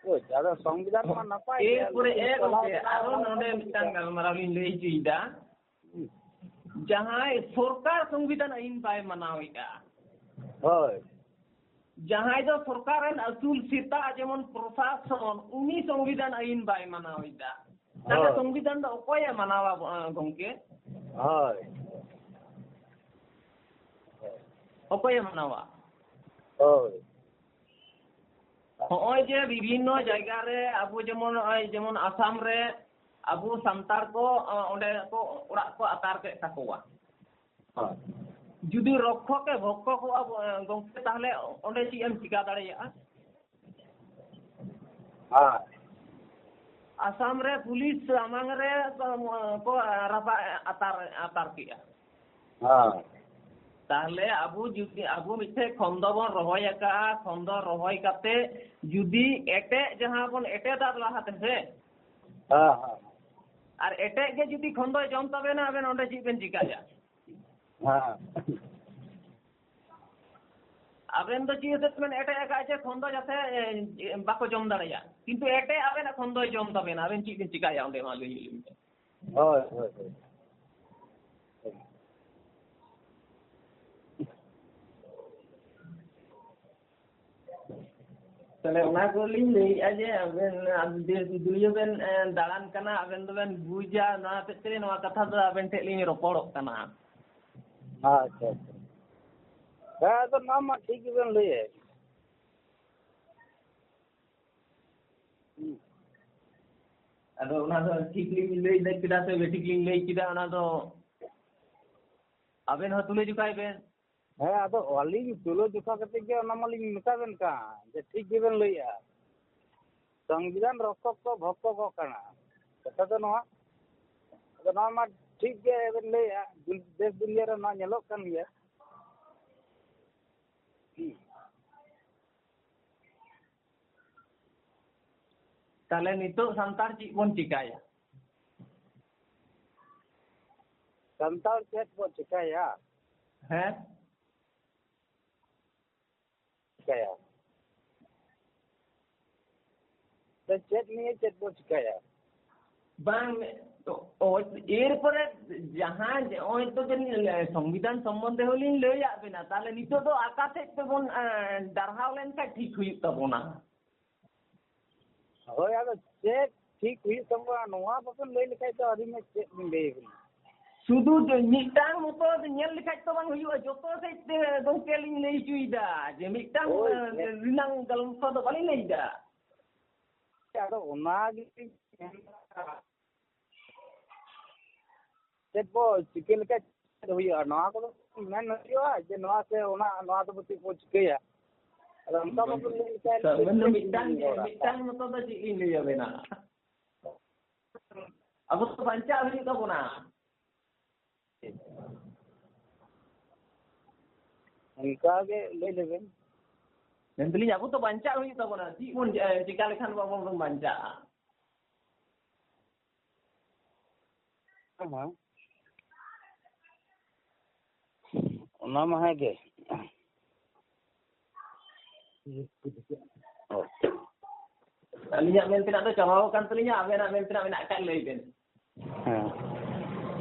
ᱵᱩᱡᱽ? ᱟᱫᱚ ᱥᱚᱝᱵᱤᱫᱷᱟᱱ ᱢᱟ ᱱᱟᱯᱟᱭ ᱜᱮᱭᱟ, ᱮᱨᱯᱚᱨᱮ ᱡᱩᱫᱤ ᱮ ᱪᱟᱞᱟᱣ ᱜᱚᱢᱠᱮ, ᱵᱟᱱᱟᱣᱟᱱ ᱟᱨᱚ ᱦᱚᱲ ᱱᱚᱰᱮ ᱢᱤᱫᱴᱟᱝ ᱜᱟᱞᱢᱟᱨᱟᱣ ᱞᱤᱧ ᱞᱟᱹᱭ ᱦᱚᱪᱚᱭᱮᱫᱟ᱾ ᱡᱟᱦᱟᱸᱭ ᱥᱚᱨᱠᱟᱨ ᱥᱚᱝᱵᱤᱫᱷᱟᱱ ᱟᱹᱭᱤᱱ ᱵᱟᱭ ᱢᱟᱱᱟᱣᱮᱫᱼᱟ, ᱦᱳᱭ᱾ ᱡᱟᱦᱟᱸᱭ ᱫᱚ ᱥᱚᱨᱠᱟᱨ ᱨᱮᱱ ᱟᱹᱥᱩᱞ ᱥᱮᱛᱟ ᱡᱮᱢᱚᱱ ᱯᱨᱚᱥᱟᱥᱚᱱ, ᱩᱱᱤ ᱥᱚᱝᱵᱤᱫᱷᱟᱱ ᱟᱹᱭᱤᱱ ᱵᱟᱭ ᱢᱟᱱᱟᱣᱮᱫᱟ᱾ ᱛᱟᱦᱞᱮ ᱦᱳᱭ᱾ ᱥᱚᱝᱵᱤᱫᱷᱟᱱ ᱫᱚ ᱚᱠᱚᱭᱮ ᱢᱟᱱᱟᱣᱟ, ᱜᱚ-, ᱜᱚᱢᱠᱮ? ᱦᱳᱭ᱾ ᱚᱠᱚᱭᱮ ᱢᱟᱱᱟᱣᱟ? ᱦᱳᱭ᱾ ᱦᱚᱸᱜᱼᱚᱭ ᱡᱮ ᱵᱤᱵᱷᱤᱱᱱᱚ ᱡᱟᱭᱜᱟ ᱨᱮ ᱟᱵᱚ ᱡᱮᱢᱚᱱ ᱱᱚᱜᱼᱚᱭ ᱡᱮᱢᱚᱱ ᱟᱥᱟᱢ ᱨᱮ ᱟᱵᱚ ᱥᱟᱱᱛᱟᱲ ᱠᱚ, ᱚ, ᱚᱸᱰᱮ ᱠᱚ ᱚᱲᱟᱜ ᱠᱚ ᱟᱛᱟᱨ ᱠᱮᱫ ᱛᱟᱠᱚᱣᱟ᱾ ᱦᱳᱭ᱾ ᱡᱩᱫᱤ ᱨᱚᱠᱠᱷᱚᱠ ᱮ ᱵᱷᱚᱠᱠᱷᱚᱠᱚᱜᱼᱟ, ᱵᱚ-, ᱜᱚᱢᱠᱮ, ᱛᱟᱦᱚᱞᱮ ᱚᱸᱰᱮ ᱪᱮᱫ ᱮᱢ ᱪᱤᱠᱟ ᱫᱟᱲᱮᱭᱟᱜᱼᱟ? ᱦᱳᱭ᱾ ᱟᱥᱟᱢ ᱨᱮ ᱯᱩᱞᱤᱥ ᱥᱟᱢᱟᱝ ᱨᱮ ᱠᱚ, ᱠᱚ ᱨᱟᱯᱟᱜ ᱟᱛᱟᱨ, ᱟᱛᱟᱨ ᱠᱮᱜᱼᱟ᱾ ᱦᱳᱭ᱾ ᱛᱟᱦᱚᱞᱮ ᱟᱵᱚ ᱡᱩᱫᱤ, ᱟᱵᱚ ᱢᱤᱫᱴᱷᱮᱡ ᱠᱷᱚᱱᱫᱚ ᱵᱚᱱ ᱨᱚᱦᱚᱭ ᱟᱠᱟᱜᱼᱟ, ᱠᱷᱚᱱᱫᱚ ᱨᱚᱦᱚᱭ ᱠᱟᱛᱮ ᱡᱩᱫᱤ ᱮᱴᱮᱫ, ᱡᱟᱦᱟᱸ ᱵᱚᱱ ᱮᱴᱮᱫᱟ ᱞᱟᱦᱟ ᱛᱮ ᱥᱮ, ᱦᱮᱸ, ᱦᱮᱸ᱾ ᱟᱨ ᱮᱴᱮᱫ ᱜᱮ ᱡᱩᱫᱤ ᱠᱷᱚᱱᱫᱚᱭ ᱡᱚᱢ ᱛᱟᱵᱮᱱᱟ, ᱟᱵᱮᱱ ᱚᱸᱰᱮ ᱪᱮᱫ ᱵᱮᱱ ᱪᱤᱠᱟᱹᱭᱟ? ᱦᱮᱸ᱾ ᱟᱵᱮᱱ ᱫᱚ ᱪᱮᱫ ᱦᱚᱛᱮᱡ ᱛᱮᱵᱮᱱ ᱮᱴᱮᱫ ᱟᱠᱟᱫᱼᱟ ᱡᱮ ᱠᱷᱚᱱᱫᱚ ᱡᱟᱛᱮ, ᱮ, ᱵᱟᱠᱚ ᱡᱚᱢ ᱫᱟᱲᱮᱭᱟᱜ? ᱠᱤᱱᱛᱩ ᱮᱴᱮᱫ ᱟᱵᱮᱱᱟᱜ ᱠᱷᱚᱱᱫᱚᱭ ᱡᱚᱢ ᱛᱟᱵᱮᱱᱟ, ᱟᱵᱮᱱ ᱪᱮᱫ ᱵᱮᱱ ᱪᱤᱠᱟᱹᱭᱟ ᱚᱸᱰᱮ, ᱢᱟ ᱞᱟᱹᱭ ᱞᱤᱧ ᱵᱮᱱ? ᱦᱳᱭ, ᱦᱳᱭ, ᱦᱳᱭ᱾ ᱛᱟᱦᱞᱮ ᱚᱱᱟ ᱠᱚᱞᱤᱧ ᱞᱟᱹᱭᱮᱫᱼᱟ ᱡᱮ ᱟᱵᱮᱱ ᱫᱮᱥ ᱫᱩᱱᱤᱭᱟᱹ ᱵᱮᱱ, ᱮ, ᱫᱟᱬᱟᱱ ᱠᱟᱱᱟ, ᱟᱵᱮᱱ ᱫᱚᱵᱮᱱ ᱵᱩᱡᱟ, ᱱᱚᱣᱟ ᱦᱚᱛᱮᱡ ᱛᱮ ᱱᱚᱣᱟ ᱠᱟᱛᱷᱟ ᱫᱚ ᱟᱵᱮᱱ ᱴᱷᱮᱱ ᱞᱤᱧ ᱨᱚᱯᱚᱲᱚᱜ ᱠᱟᱱᱟ᱾ ᱟᱪᱪᱷᱟ, ᱟᱪᱪᱷᱟ᱾ ᱦᱮᱸ, ᱟᱫᱚ ᱱᱚᱣᱟ ᱢᱟ ᱴᱷᱤᱠ ᱜᱮᱵᱮᱱ ᱞᱟᱹᱭᱮᱫ᱾ ᱦᱩᱸ᱾ ᱟᱫᱚ ᱚᱱᱟ ᱫᱚ ᱴᱷᱤᱠ ᱞᱤᱧ ᱞᱟᱹᱭ ᱫᱟ, ᱪᱮᱫᱟᱜ ᱥᱮ ᱵᱮᱴᱷᱤᱠ ᱞᱤᱧ ᱞᱟᱹᱭ ᱠᱮᱫᱟ, ᱚᱱᱟ ᱫᱚ ᱟᱵᱮᱱ ᱦᱚᱸ ᱛᱩᱞᱟᱹ ᱡᱚᱠᱷᱟᱭ ᱵᱮᱱ᱾ ᱦᱮᱸ, ᱟᱫᱚ ᱟᱹᱞᱤᱧ ᱛᱩᱞᱟᱹ ᱡᱚᱠᱷᱟ ᱠᱟᱛᱮ ᱜᱮ ᱚᱱᱟ ᱢᱟᱞᱤᱧ ᱢᱮᱛᱟ ᱵᱮᱱ ᱠᱟᱱ ᱡᱮ ᱴᱷᱤᱠ ᱜᱮᱵᱮᱱ ᱞᱟᱹᱭᱮᱜᱼᱟ, ᱥᱚᱝᱵᱤᱫᱷᱟᱱ ᱨᱚᱠᱠᱷᱚᱠ ᱠᱚ ᱵᱷᱚᱠᱠᱷᱚᱠᱚᱜ ᱠᱟᱱᱟ᱾ ᱠᱟᱛᱷᱟ ᱫᱚ ᱱᱚᱣᱟ, ᱟᱫᱚ ᱱᱚᱣᱟ ᱢᱟ ᱴᱷᱤᱠ ᱜᱮ ᱵᱮᱱ ᱞᱟᱹᱭᱮᱜᱼᱟ, ᱫᱩ-, ᱫᱮᱥ ᱫᱩᱱᱤᱭᱟᱹ ᱨᱮ ᱱᱚᱣᱟ ᱧᱮᱞᱚᱜ ᱠᱟᱱ ᱜᱮᱭᱟ᱾ ᱦᱩᱸ᱾ ᱛᱟᱦᱞᱮ ᱱᱤᱛᱚᱜ ᱥᱟᱱᱛᱟᱲ ᱪᱮᱫ ᱵᱚᱱ ᱪᱤᱠᱟᱭᱟ? ᱥᱟᱱᱛᱟᱲ ᱪᱮᱫ ᱵᱚᱱ ᱪᱤᱠᱟᱭᱟ? ᱦᱮᱸ? ᱪᱤᱠᱟᱭᱟ? ᱛᱚ ᱪᱮᱫ ᱱᱤᱭᱮ ᱪᱮᱫ ᱵᱚᱱ ᱪᱤᱠᱟᱭᱟ? ᱵᱟᱝ, ᱚ, ᱮᱨᱯᱚᱨᱮ ᱡᱟᱦᱟᱸ ᱱᱚᱜᱼᱚᱭ ᱛᱚ ᱡᱟᱹᱱᱤᱡ ᱥᱚᱝᱵᱤᱫᱷᱟᱱ ᱥᱚᱢᱵᱚᱱᱫᱷᱮ ᱦᱚᱸᱞᱤᱧ ᱞᱟᱹᱭᱟᱫ ᱵᱮᱱᱟ, ᱛᱟᱦᱞᱮ ᱱᱤᱛᱚᱜ ᱫᱚ ᱚᱠᱟ ᱥᱮᱫ ᱛᱮᱵᱚᱱ, ᱮ, ᱰᱟᱨᱦᱟᱣ ᱞᱮᱱᱠᱷᱟᱱ ᱴᱷᱤᱠ ᱦᱩᱭᱩᱜ ᱛᱟᱵᱚᱱᱟ? ᱦᱳᱭ, ᱟᱫᱚ ᱪᱮᱫ ᱴᱷᱤᱠ ᱦᱩᱭᱩᱜ ᱛᱟᱵᱚᱱᱟ, ᱱᱚᱣᱟ ᱵᱟᱵᱮᱱ ᱞᱟᱹᱭ ᱞᱮᱠᱷᱟᱡ ᱫᱚ ᱟᱹᱞᱤᱧ ᱢᱟ ᱪᱮᱫ ᱞᱤᱧ ᱞᱟᱹᱭ ᱟᱵᱮᱱᱟ? ᱥᱩᱫᱷᱩ ᱢᱤᱫᱴᱟᱝ ᱢᱚᱛᱚ ᱛᱚ ᱧᱮᱞ ᱞᱮᱠᱷᱟᱡ ᱛᱚ ᱵᱟᱝ ᱦᱩᱭᱩᱜᱼᱟ, ᱡᱚᱛᱚ ᱥᱮᱫ ᱛᱮ ᱜᱚᱝᱠᱮ ᱞᱤᱧ ᱞᱟᱹᱭ ᱦᱚᱪᱚᱭᱮᱫᱟ ᱡᱮ ᱢᱤᱫᱴᱟᱝ, ᱦᱳᱭ, ᱮ, ᱦᱮᱸ᱾ ᱨᱮᱱᱟᱝ ᱜᱟᱞᱢᱟᱨᱟᱣ ᱫᱚ ᱵᱟᱹᱞᱤᱧ ᱞᱟᱹᱭᱫᱟ᱾ ᱟᱫᱚ ᱚᱱᱟ ᱜᱮᱞᱤᱧ ᱢᱮᱱᱫᱟ, ᱪᱮᱫ ᱵᱚ ᱪᱤᱠᱟᱹ ᱞᱮᱠᱷᱟᱡ ᱪᱮᱫ ᱦᱩᱭᱩᱜᱼᱟ? ᱱᱚᱣᱟ ᱠᱚᱫᱚ ᱢᱮᱱ ᱦᱩᱭᱩᱜᱼᱟ ᱡᱮ ᱱᱚᱣᱟ ᱥᱮ ᱚᱱᱟ, ᱱᱚᱣᱟ ᱫᱚ ᱪᱮᱫ ᱵᱚ ᱪᱤᱠᱟᱹᱭᱟ? ᱟᱫᱚ ᱚᱱᱠᱟ ᱵᱟᱵᱚᱱ ᱞᱟᱹᱭ ᱞᱮᱠᱷᱟᱱ ᱟᱵᱮᱱ ᱫᱚ ᱪᱮᱫ ᱢᱤᱫᱴᱟᱝ, ᱵᱤᱱ ᱨᱚᱲᱟ? ᱢᱤᱫᱴᱟᱝ ᱢᱚᱛᱚ ᱫᱚ ᱪᱮᱫ ᱞᱤᱧ ᱞᱟᱹᱭ ᱟᱵᱮᱱᱟ? ᱟᱵᱚ ᱫᱚ ᱵᱟᱧᱪᱟᱜ ᱦᱩᱭᱩᱜ ᱛᱟᱵᱚᱱᱟ᱾ ᱚᱱᱠᱟ ᱜᱮ ᱞᱟᱹᱭ ᱞᱮᱵᱮᱱ᱾ ᱢᱮᱱᱫᱟᱞᱤᱧ, ᱟᱵᱚ ᱛᱚ ᱵᱟᱧᱪᱟᱜ ᱦᱩᱭᱩᱜ ᱛᱟᱵᱚᱱᱟ᱾ ᱪᱮᱫ ᱵᱚᱱ, ᱮ, ᱪᱮᱠᱟ ᱞᱮᱠᱷᱟᱱ ᱵᱟᱵᱚᱱ, ᱵᱚᱱ ᱵᱟᱧᱪᱟᱜᱼᱟ? ᱦᱮᱸ, ᱚᱱᱟ ᱢᱟ ᱦᱮᱸ ᱜᱮ᱾ ᱟᱹᱞᱤᱧᱟᱜ ᱢᱮᱱ ᱛᱮᱱᱟᱜ ᱫᱚ ᱪᱟᱵᱟᱣ ᱟᱠᱟᱱ ᱛᱟᱹᱞᱤᱧᱟ, ᱟᱵᱮᱱᱟᱜ ᱢᱮᱱ ᱛᱮᱱᱟᱜ ᱢᱮᱱᱟᱜ ᱠᱷᱟᱡ ᱞᱟᱹᱭ ᱵᱮᱱ᱾ ᱦᱮᱸ,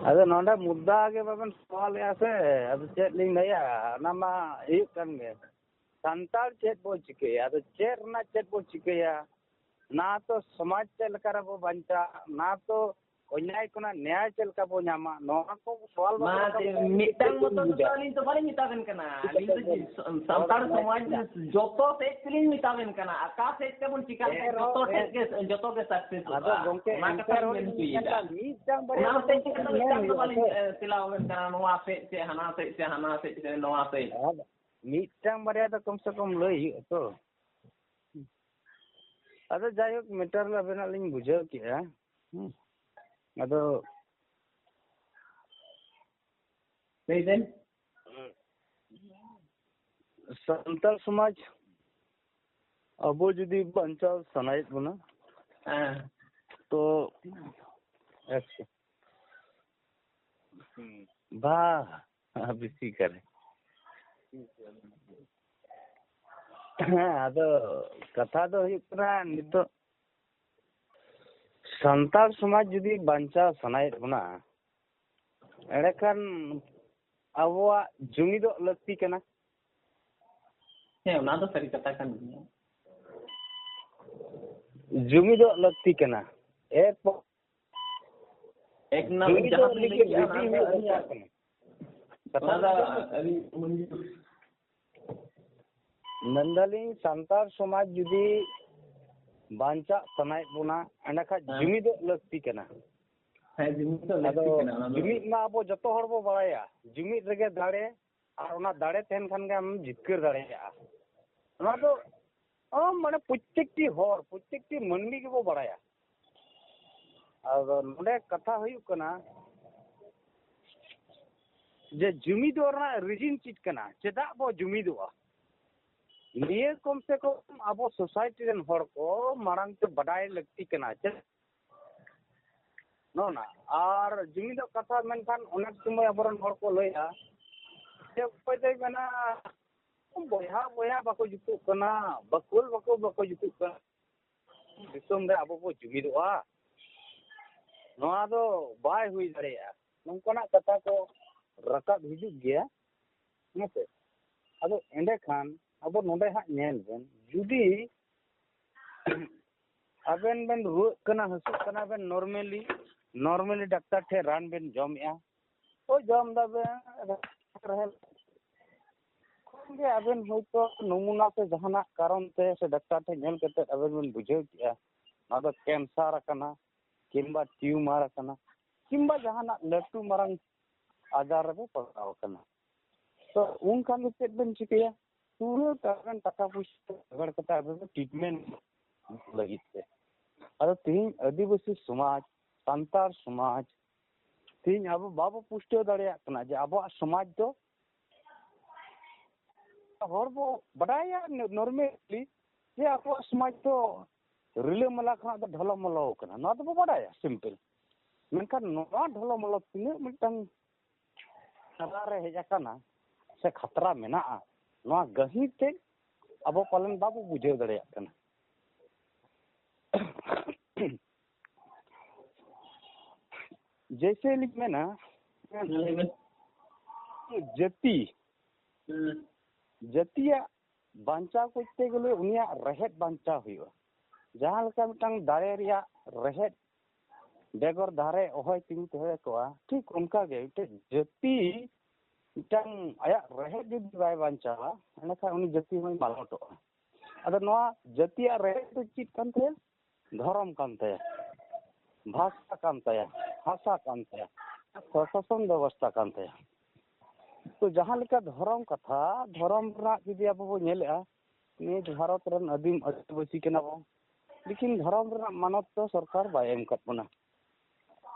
ᱟᱫᱚ ᱱᱚᱰᱮ ᱢᱩᱫᱽᱫᱟ ᱜᱮ ᱵᱟᱵᱮᱱ ᱥᱚᱣᱟᱞᱮᱜᱼᱟ ᱥᱮ, ᱟᱫᱚ ᱪᱮᱫ ᱞᱤᱧ ᱞᱟᱹᱭᱟ, ᱚᱱᱟ ᱢᱟ ᱦᱩᱭᱩᱜ ᱠᱟᱱ ᱜᱮ᱾ ᱥᱟᱱᱛᱟᱲ ᱪᱮᱫ ᱵᱚ ᱪᱤᱠᱟᱹᱭᱟ? ᱟᱫᱚ ᱪᱮᱫ ᱨᱮᱱᱟᱜ ᱪᱮᱫ ᱵᱚ ᱪᱤᱠᱟᱹᱭᱟ? ᱱᱟ ᱛᱚ ᱥᱚᱢᱟᱡᱽ ᱪᱮᱫ ᱞᱮᱠᱟ ᱨᱮᱵᱚ ᱵᱟᱧᱪᱟᱜ, ᱱᱟ ᱛᱚ ᱚᱱᱭᱟᱭ ᱠᱷᱚᱱᱟᱜ ᱱᱮᱭᱟᱭ ᱪᱮᱫ ᱞᱮᱠᱟ ᱵᱚ ᱧᱟᱢᱟ, ᱱᱚᱣᱟ ᱠᱚ ᱥᱚᱣᱟᱞ ᱵᱟᱵᱚᱫ ᱢᱟ ᱨᱮ ᱛᱮ-, ᱠᱟᱛᱷᱟ ᱢᱤᱫᱴᱟᱝ ᱪᱮᱫ ᱢᱚᱛᱚ ᱵᱤᱱ ᱫᱚ ᱵᱩᱡᱟ? ᱟᱹᱞᱤᱧ ᱫᱚ ᱵᱟᱹᱞᱤᱧ ᱢᱮᱛᱟ ᱵᱮᱱ ᱠᱟᱱᱟ᱾ ᱟᱹᱞᱤᱧ ᱫᱚ ᱪᱮᱫ ᱥᱚ-, ᱥᱟᱱᱛᱟᱲ ᱥᱚᱢᱟᱡᱽ ᱡᱚᱛᱚ ᱥᱮᱫ ᱛᱮᱞᱤᱧ ᱢᱮᱛᱟ ᱵᱮᱱ ᱠᱟᱱᱟ, ᱚᱠᱟ ᱥᱮᱫ ᱛᱮᱵᱚᱱ ᱪᱤᱠᱟ ᱞᱮᱠᱷᱟᱱ ᱮᱱᱨᱮᱦᱚᱸ ᱡᱚᱛᱚ ᱴᱷᱮᱡ ᱜᱮ, ᱡᱚᱛᱚ ᱜᱮ ᱥᱟᱠᱥᱮᱥᱚᱜᱼᱟ᱾ ᱟᱫᱚ ᱜᱚᱢᱠᱮ, ᱚᱱᱟ ᱮᱱᱛᱮ ᱠᱟᱛᱷᱟ ᱨᱮᱦᱚᱸ ᱞᱤᱧ ᱞᱤᱧ ᱢᱮᱱ ᱮᱫᱟ᱾ ᱢᱮᱱᱫᱟ, ᱢᱤᱫᱴᱟᱝ ᱵᱟᱨᱭᱟ ᱚᱱᱟ ᱠᱟᱛᱷᱟ ᱦᱚᱛᱮᱡ ᱛᱮ ᱢᱮᱱ ᱱᱤᱛᱚᱜ ᱦᱩᱭᱩᱜᱼᱟ ᱵᱟᱹᱞᱤᱧ, ᱥᱮ? ᱮ, ᱛᱮᱞᱟᱣ ᱟᱵᱮᱱ ᱠᱟᱱᱟ, ᱱᱚᱣᱟ ᱥᱮᱫ ᱥᱮ ᱦᱟᱱᱟ ᱥᱮᱫ ᱥᱮ ᱦᱟᱱᱟ ᱥᱮᱫ ᱥᱮ ᱱᱚᱣᱟ ᱥᱮᱫ᱾ ᱟᱨ ᱢᱤᱫᱴᱟᱝ ᱵᱟᱨᱭᱟ ᱫᱚ ᱠᱚᱢ ᱥᱮ ᱠᱚᱢ ᱞᱟᱹᱭ ᱦᱩᱭᱩᱜᱼᱟ ᱛᱚ᱾ ᱟᱫᱚ ᱡᱟᱭᱦᱳᱠ, ᱢᱮᱴᱟᱨ ᱟᱵᱮᱱᱟᱜ ᱞᱤᱧ ᱵᱩᱡᱷᱟᱹᱣ ᱠᱮᱜᱼᱟ᱾ ᱦᱩᱸ᱾ ᱟᱫᱚ ᱞᱟᱹᱭ ᱵᱮᱱ᱾ ᱥᱟᱱᱛᱟᱲ ᱥᱚᱢᱟᱡᱽ ᱟᱵᱚ ᱡᱩᱫᱤ ᱵᱟᱧᱪᱟᱣ ᱥᱟᱱᱟᱭᱮᱫ ᱵᱚᱱᱟ, ᱦᱮᱸ᱾ ᱛᱚ, ᱟᱪᱪᱷᱟ᱾ ᱵᱟ, ᱵᱮᱥᱤ ᱠᱟᱨᱮ᱾ ᱦᱮᱸ, ᱟᱫᱚ ᱠᱟᱛᱷᱟ ᱫᱚ ᱦᱩᱭᱩᱜ ᱠᱟᱱᱟ, ᱱᱤᱛᱚᱜ ᱥᱟᱱᱛᱟᱲ ᱥᱚᱢᱟᱡᱽ ᱡᱩᱫᱤ ᱵᱟᱧᱪᱟᱣ ᱥᱟᱱᱟᱭᱮᱫ ᱵᱚᱱᱟ, ᱮᱸᱰᱮᱠᱷᱟᱱ ᱟᱵᱚᱣᱟᱜ ᱡᱩᱢᱤᱫᱚᱜ ᱞᱟᱹᱠᱛᱤ ᱠᱟᱱᱟ᱾ ᱦᱮᱸ, ᱚᱱᱟ ᱫᱚ ᱥᱟᱹᱨᱤ ᱠᱟᱛᱷᱟ ᱠᱟᱱ ᱜᱮᱭᱟ᱾ ᱡᱩᱢᱤᱫᱚᱜ ᱞᱟᱹᱠᱛᱤ ᱠᱟᱱᱟ᱾ ᱮᱨᱯᱚᱨ ᱮᱠ ᱱᱟᱢ ᱡᱩᱢᱤᱫᱚᱜ ᱡᱟᱦᱟᱸ ᱵᱤᱱ ᱞᱟᱹᱭ ᱞᱟᱹᱜᱤᱫ ᱠᱮᱜᱼᱟ, ᱡᱩᱫᱤ ᱚᱱᱟ ᱫᱚ ᱦᱩᱭᱩᱜ ᱟᱹᱞᱤᱧᱟᱜ ᱫᱚᱨᱠᱟᱨ ᱠᱟᱱᱟ᱾ ᱠᱟᱛᱷᱟ ᱚᱱᱟ ᱫᱚ ᱟᱹᱞᱤᱧ ᱢᱚᱱᱮ ᱢᱮᱱᱫᱟᱞᱤᱧ, ᱥᱟᱱᱛᱟᱲ ᱥᱚᱢᱟᱡᱽ ᱡᱩᱫᱤ ᱵᱟᱧᱪᱟᱜ ᱥᱟᱱᱟᱭᱮᱫ ᱵᱚᱱᱟ, ᱮᱸᱰᱮᱠᱷᱟᱱ ᱦᱮᱸ᱾ ᱡᱩᱢᱤᱫᱚᱜ ᱞᱟᱹᱠᱛᱤ ᱠᱟᱱᱟ᱾ ᱦᱮᱸ, ᱡᱩᱢᱤᱫ ᱫᱚ ᱞᱟᱹᱠᱛᱤ ᱟᱫᱚ ᱠᱟᱱᱟ, ᱚᱱᱟ ᱫᱚ᱾ ᱡᱩᱢᱤᱫ ᱢᱟ ᱟᱵᱚ ᱡᱚᱛᱚ ᱦᱚᱲ ᱵᱚ ᱵᱟᱲᱟᱭᱟ, ᱡᱩᱢᱤᱫ ᱨᱮᱜᱮ ᱫᱟᱲᱮ, ᱟᱨ ᱚᱱᱟ ᱫᱟᱲᱮ ᱛᱟᱦᱮᱱ ᱠᱷᱟᱱ ᱜᱮ ᱟᱢ ᱡᱤᱛᱠᱟᱹᱨ ᱫᱟᱲᱮᱭᱟᱜᱼᱟ᱾ ᱚᱱᱟ ᱫᱚ ᱚ, ᱢᱟᱱᱮ ᱯᱨᱚᱛᱛᱮᱠᱴᱤ ᱦᱚᱲ, ᱯᱨᱚᱛᱛᱮᱠᱴᱤ ᱢᱟᱹᱱᱢᱤ ᱜᱮᱵᱚ ᱵᱟᱲᱟᱭᱟ᱾ ᱟᱫᱚ ᱱᱚᱰᱮ ᱠᱟᱛᱷᱟ ᱦᱩᱭᱩᱜ ᱠᱟᱱᱟ ᱡᱮ ᱡᱩᱢᱤᱫᱚᱜ ᱨᱮᱱᱟᱜ reason ᱪᱮᱫ ᱠᱟᱱᱟ, ᱪᱮᱫᱟᱜ ᱵᱚ ᱡᱩᱢᱤᱫᱚᱜᱼᱟ? ᱱᱤᱭᱟᱹ ᱠᱚᱢ ᱥᱮ ᱠᱚᱢ ᱟᱵᱚ society ᱨᱮᱱ ᱦᱚᱲ ᱠᱚ ᱢᱟᱲᱟᱝ ᱛᱮ ᱵᱟᱰᱟᱭ ᱞᱟᱹᱠᱛᱤ ᱠᱟᱱᱟ᱾ ᱪᱮᱫ ᱱᱚᱜᱼᱚ ᱱᱟ᱾ ᱟᱨ ᱡᱩᱢᱤᱫᱚᱜ ᱠᱟᱛᱷᱟ ᱢᱮᱱᱠᱷᱟᱱ ᱚᱱᱮᱠ ᱥᱚᱢᱚᱭ ᱟᱵᱚᱨᱮᱱ ᱦᱚᱲ ᱠᱚ ᱞᱟᱹᱭᱟ ᱡᱮ ᱚᱠᱚᱭ ᱫᱚᱭ ᱢᱮᱱᱟ, ᱵᱚᱭᱦᱟ ᱵᱚᱭᱦᱟ ᱵᱟᱠᱚ ᱡᱩᱛᱩᱜ ᱠᱟᱱᱟ, ᱵᱟᱠᱚ ᱵᱟᱠᱚ ᱵᱟᱠᱚ ᱡᱩᱛᱩᱜ ᱠᱟᱱᱟ, ᱫᱤᱥᱚᱢ ᱨᱮ ᱟᱵᱚ ᱵᱚ ᱡᱩᱢᱤᱫᱚᱜᱼᱟ, ᱱᱚᱣᱟ ᱫᱚ ᱵᱟᱭ ᱦᱩᱭ ᱫᱟᱲᱮᱭᱟᱜᱼᱟ᱾ ᱱᱚᱝᱠᱟᱱᱟᱜ ᱠᱟᱛᱷᱟ ᱠᱚ ᱨᱟᱠᱟᱵ ᱦᱤᱡᱩᱜ ᱜᱮᱭᱟ, ᱦᱮᱸ ᱥᱮ? ᱟᱫᱚ ᱮᱸᱰᱮᱠᱷᱟᱱ ᱟᱵᱚ ᱱᱚᱰᱮ ᱦᱟᱸᱜ ᱧᱮᱞ ᱵᱮᱱ, ᱡᱩᱫᱤ ᱟᱵᱮᱱ ᱵᱮᱱ ᱨᱩᱣᱟᱹᱜ ᱠᱟᱱᱟ, ᱦᱟᱹᱥᱩᱜ ᱠᱟᱱᱟ ᱵᱮᱱ normally, normally ᱰᱟᱠᱛᱟᱨ ᱴᱷᱮᱱ ᱨᱟᱱ ᱵᱮᱱ ᱡᱚᱢᱮᱜᱼᱟ, ᱦᱳᱭ ᱡᱚᱢ ᱫᱟᱵᱮᱱ, ᱨᱮᱦᱮᱫ ᱠᱷᱚᱱ ᱜᱮ ᱟᱵᱮᱱ ᱦᱚᱭᱛᱳ ᱱᱚᱢᱩᱱᱟ ᱥᱮ ᱡᱟᱦᱟᱱᱟᱜ ᱠᱟᱨᱚᱱ ᱛᱮ ᱥᱮ ᱰᱟᱠᱛᱟᱨ ᱴᱷᱮᱱ ᱧᱮᱞ ᱠᱟᱛᱮ ᱟᱵᱮᱱ ᱵᱮᱱ ᱵᱩᱡᱷᱟᱹᱣ ᱠᱮᱜᱼᱟ, ᱱᱚᱣᱟ ᱫᱚ cancer ᱟᱠᱟᱱᱟ, ᱠᱤᱝᱵᱟ tumor ᱟᱠᱟᱱᱟ, ᱠᱤᱝᱵᱟ ᱡᱟᱦᱟᱱᱟᱜ ᱞᱟᱹᱴᱩ ᱢᱟᱨᱟᱝ ᱟᱡᱟᱨ ᱨᱮᱵᱮ ᱯᱟᱲᱟᱣ ᱟᱠᱟᱱᱟ᱾ ᱛᱚ ᱩᱱ ᱠᱷᱟᱱ ᱫᱚ ᱪᱮᱫ ᱵᱮᱱ ᱪᱤᱠᱟᱹᱭᱟ? ᱛᱩᱨᱟᱹᱛ ᱟᱵᱮᱱ ᱴᱟᱠᱟ ᱯᱩᱭᱥᱟᱹ ᱡᱚᱜᱟᱲ ᱠᱟᱛᱮ ᱟᱵᱮᱱ ᱫᱚ treatment ᱞᱟᱹᱜᱤᱫ ᱛᱮ᱾ ᱟᱫᱚ ᱛᱮᱦᱮᱧ ᱟᱹᱫᱤᱵᱟᱹᱥᱤ ᱥᱚᱢᱟᱡᱽ, ᱥᱟᱱᱛᱟᱲ ᱥᱚᱢᱟᱡᱽ, ᱛᱮᱦᱮᱧ ᱟᱵᱚ ᱵᱟᱵᱚ ᱯᱩᱥᱴᱟᱹᱣ ᱫᱟᱲᱮᱭᱟᱜ ᱠᱟᱱᱟ ᱡᱮ ᱟᱵᱚᱣᱟᱜ ᱥᱚᱢᱟᱡᱽ ᱫᱚ, ᱦᱚᱲ ᱵᱚ ᱵᱟᱰᱟᱭᱟ normally ᱡᱮ ᱟᱵᱚᱣᱟᱜ ᱥᱚᱢᱟᱡᱽ ᱫᱚ ᱨᱤᱞᱟᱹᱢᱟᱞᱟ ᱠᱷᱚᱱᱟᱜ ᱫᱚ ᱰᱷᱚᱞᱚᱢᱚᱞᱚ ᱠᱟᱱᱟ, ᱱᱚᱣᱟ ᱫᱚᱵᱚ ᱵᱟᱰᱟᱭᱟ simple᱾ ᱢᱮᱱᱠᱷᱟᱱ ᱱᱚᱣᱟ ᱰᱷᱚᱞᱚᱢᱚᱞᱚ ᱛᱤᱱᱟᱹᱜ ᱢᱤᱫᱴᱟᱝ ᱠᱷᱟᱛᱨᱟ ᱨᱮ ᱦᱮᱡ ᱟᱠᱟᱱᱟ ᱥᱮ ᱠᱷᱟᱛᱨᱟ ᱢᱮᱱᱟᱜᱼᱟ, ᱱᱚᱣᱟ ᱜᱟᱹᱦᱤᱨ ᱛᱮ ᱟᱵᱚ ᱯᱟᱞᱮᱱ ᱵᱟᱵᱚ ᱵᱩᱡᱷᱟᱹᱣ ᱫᱟᱲᱮᱭᱟᱜ ᱠᱟᱱᱟ᱾ ᱡᱮᱭᱥᱮ ᱞᱤᱧ ᱢᱮᱱᱟ, ᱞᱟᱹᱭ ᱵᱮᱱ᱾ ᱡᱟᱹᱛᱤ, ᱦᱩᱸ᱾ ᱡᱟᱹᱛᱤᱭᱟᱜ ᱵᱟᱧᱪᱟᱣ ᱠᱚᱨᱛᱮ ᱜᱮᱞᱮ ᱩᱱᱤᱭᱟᱜ ᱨᱮᱦᱮᱫ ᱵᱟᱧᱪᱟᱣ ᱦᱩᱭᱩᱜᱼᱟ᱾ ᱡᱟᱦᱟᱸ ᱞᱮᱠᱟ ᱢᱤᱫᱴᱟᱝ ᱫᱟᱨᱮ ᱨᱮᱭᱟᱜ ᱨᱮᱦᱮᱫ ᱵᱮᱜᱚᱨ ᱫᱟᱨᱮ ᱚᱦᱚᱭ ᱛᱤᱸᱜᱩ ᱛᱟᱦᱮᱸ ᱠᱚᱜᱼᱟ, ᱴᱷᱤᱠ ᱚᱱᱠᱟ ᱜᱮ ᱢᱤᱫᱴᱮᱡ ᱡᱟᱹᱛᱤ ᱢᱤᱫᱴᱟᱝ ᱟᱭᱟᱜ ᱨᱮᱦᱮᱫ ᱡᱩᱫᱤ ᱵᱟᱭ ᱵᱟᱧᱪᱟᱣᱟ, ᱮᱸᱰᱮᱠᱷᱟᱱ ᱩᱱᱤ ᱡᱟᱹᱛᱤ ᱦᱚᱸᱭ ᱢᱟᱞᱚᱴᱚᱜᱼᱟ᱾ ᱟᱫᱚ ᱱᱚᱣᱟ ᱡᱟᱹᱛᱤᱭᱟᱜ ᱨᱮᱦᱮᱫ ᱫᱚ ᱪᱮᱫ ᱠᱟᱱ ᱛᱟᱭᱟ? ᱫᱷᱚᱨᱚᱢ ᱠᱟᱱ ᱛᱟᱭᱟ, ᱵᱷᱟᱥᱟ ᱠᱟᱱ ᱛᱟᱭᱟ, ᱵᱷᱟᱥᱟ ᱠᱟᱱ ᱛᱟᱭᱟ, ᱥᱚᱥᱟᱥᱚᱱ ᱵᱮᱵᱚᱥᱛᱷᱟ ᱠᱟᱱ ᱛᱟᱭᱟ᱾ ᱛᱚ ᱡᱟᱦᱟᱸ ᱞᱮᱠᱟ ᱫᱷᱚᱨᱚᱢ ᱠᱟᱛᱷᱟ, ᱫᱷᱚᱨᱚᱢ ᱨᱮᱱᱟᱜ ᱡᱩᱫᱤ ᱟᱵᱚ ᱵᱚ ᱧᱮᱞᱮᱜᱼᱟ, ᱱᱤᱛ ᱵᱷᱟᱨᱚᱛ ᱨᱮᱱ ᱟᱹᱫᱤᱢ ᱟᱹᱫᱤᱵᱟᱹᱥᱤ ᱠᱟᱱᱟ ᱵᱚᱱ, ᱞᱮᱠᱤᱱ ᱫᱷᱚᱨᱚᱢ ᱨᱮᱱᱟᱜ ᱢᱟᱱᱚᱛ ᱫᱚ ᱥᱚᱨᱠᱟᱨ ᱵᱟᱭ ᱮᱢ ᱠᱟᱫ ᱵᱚᱱᱟ᱾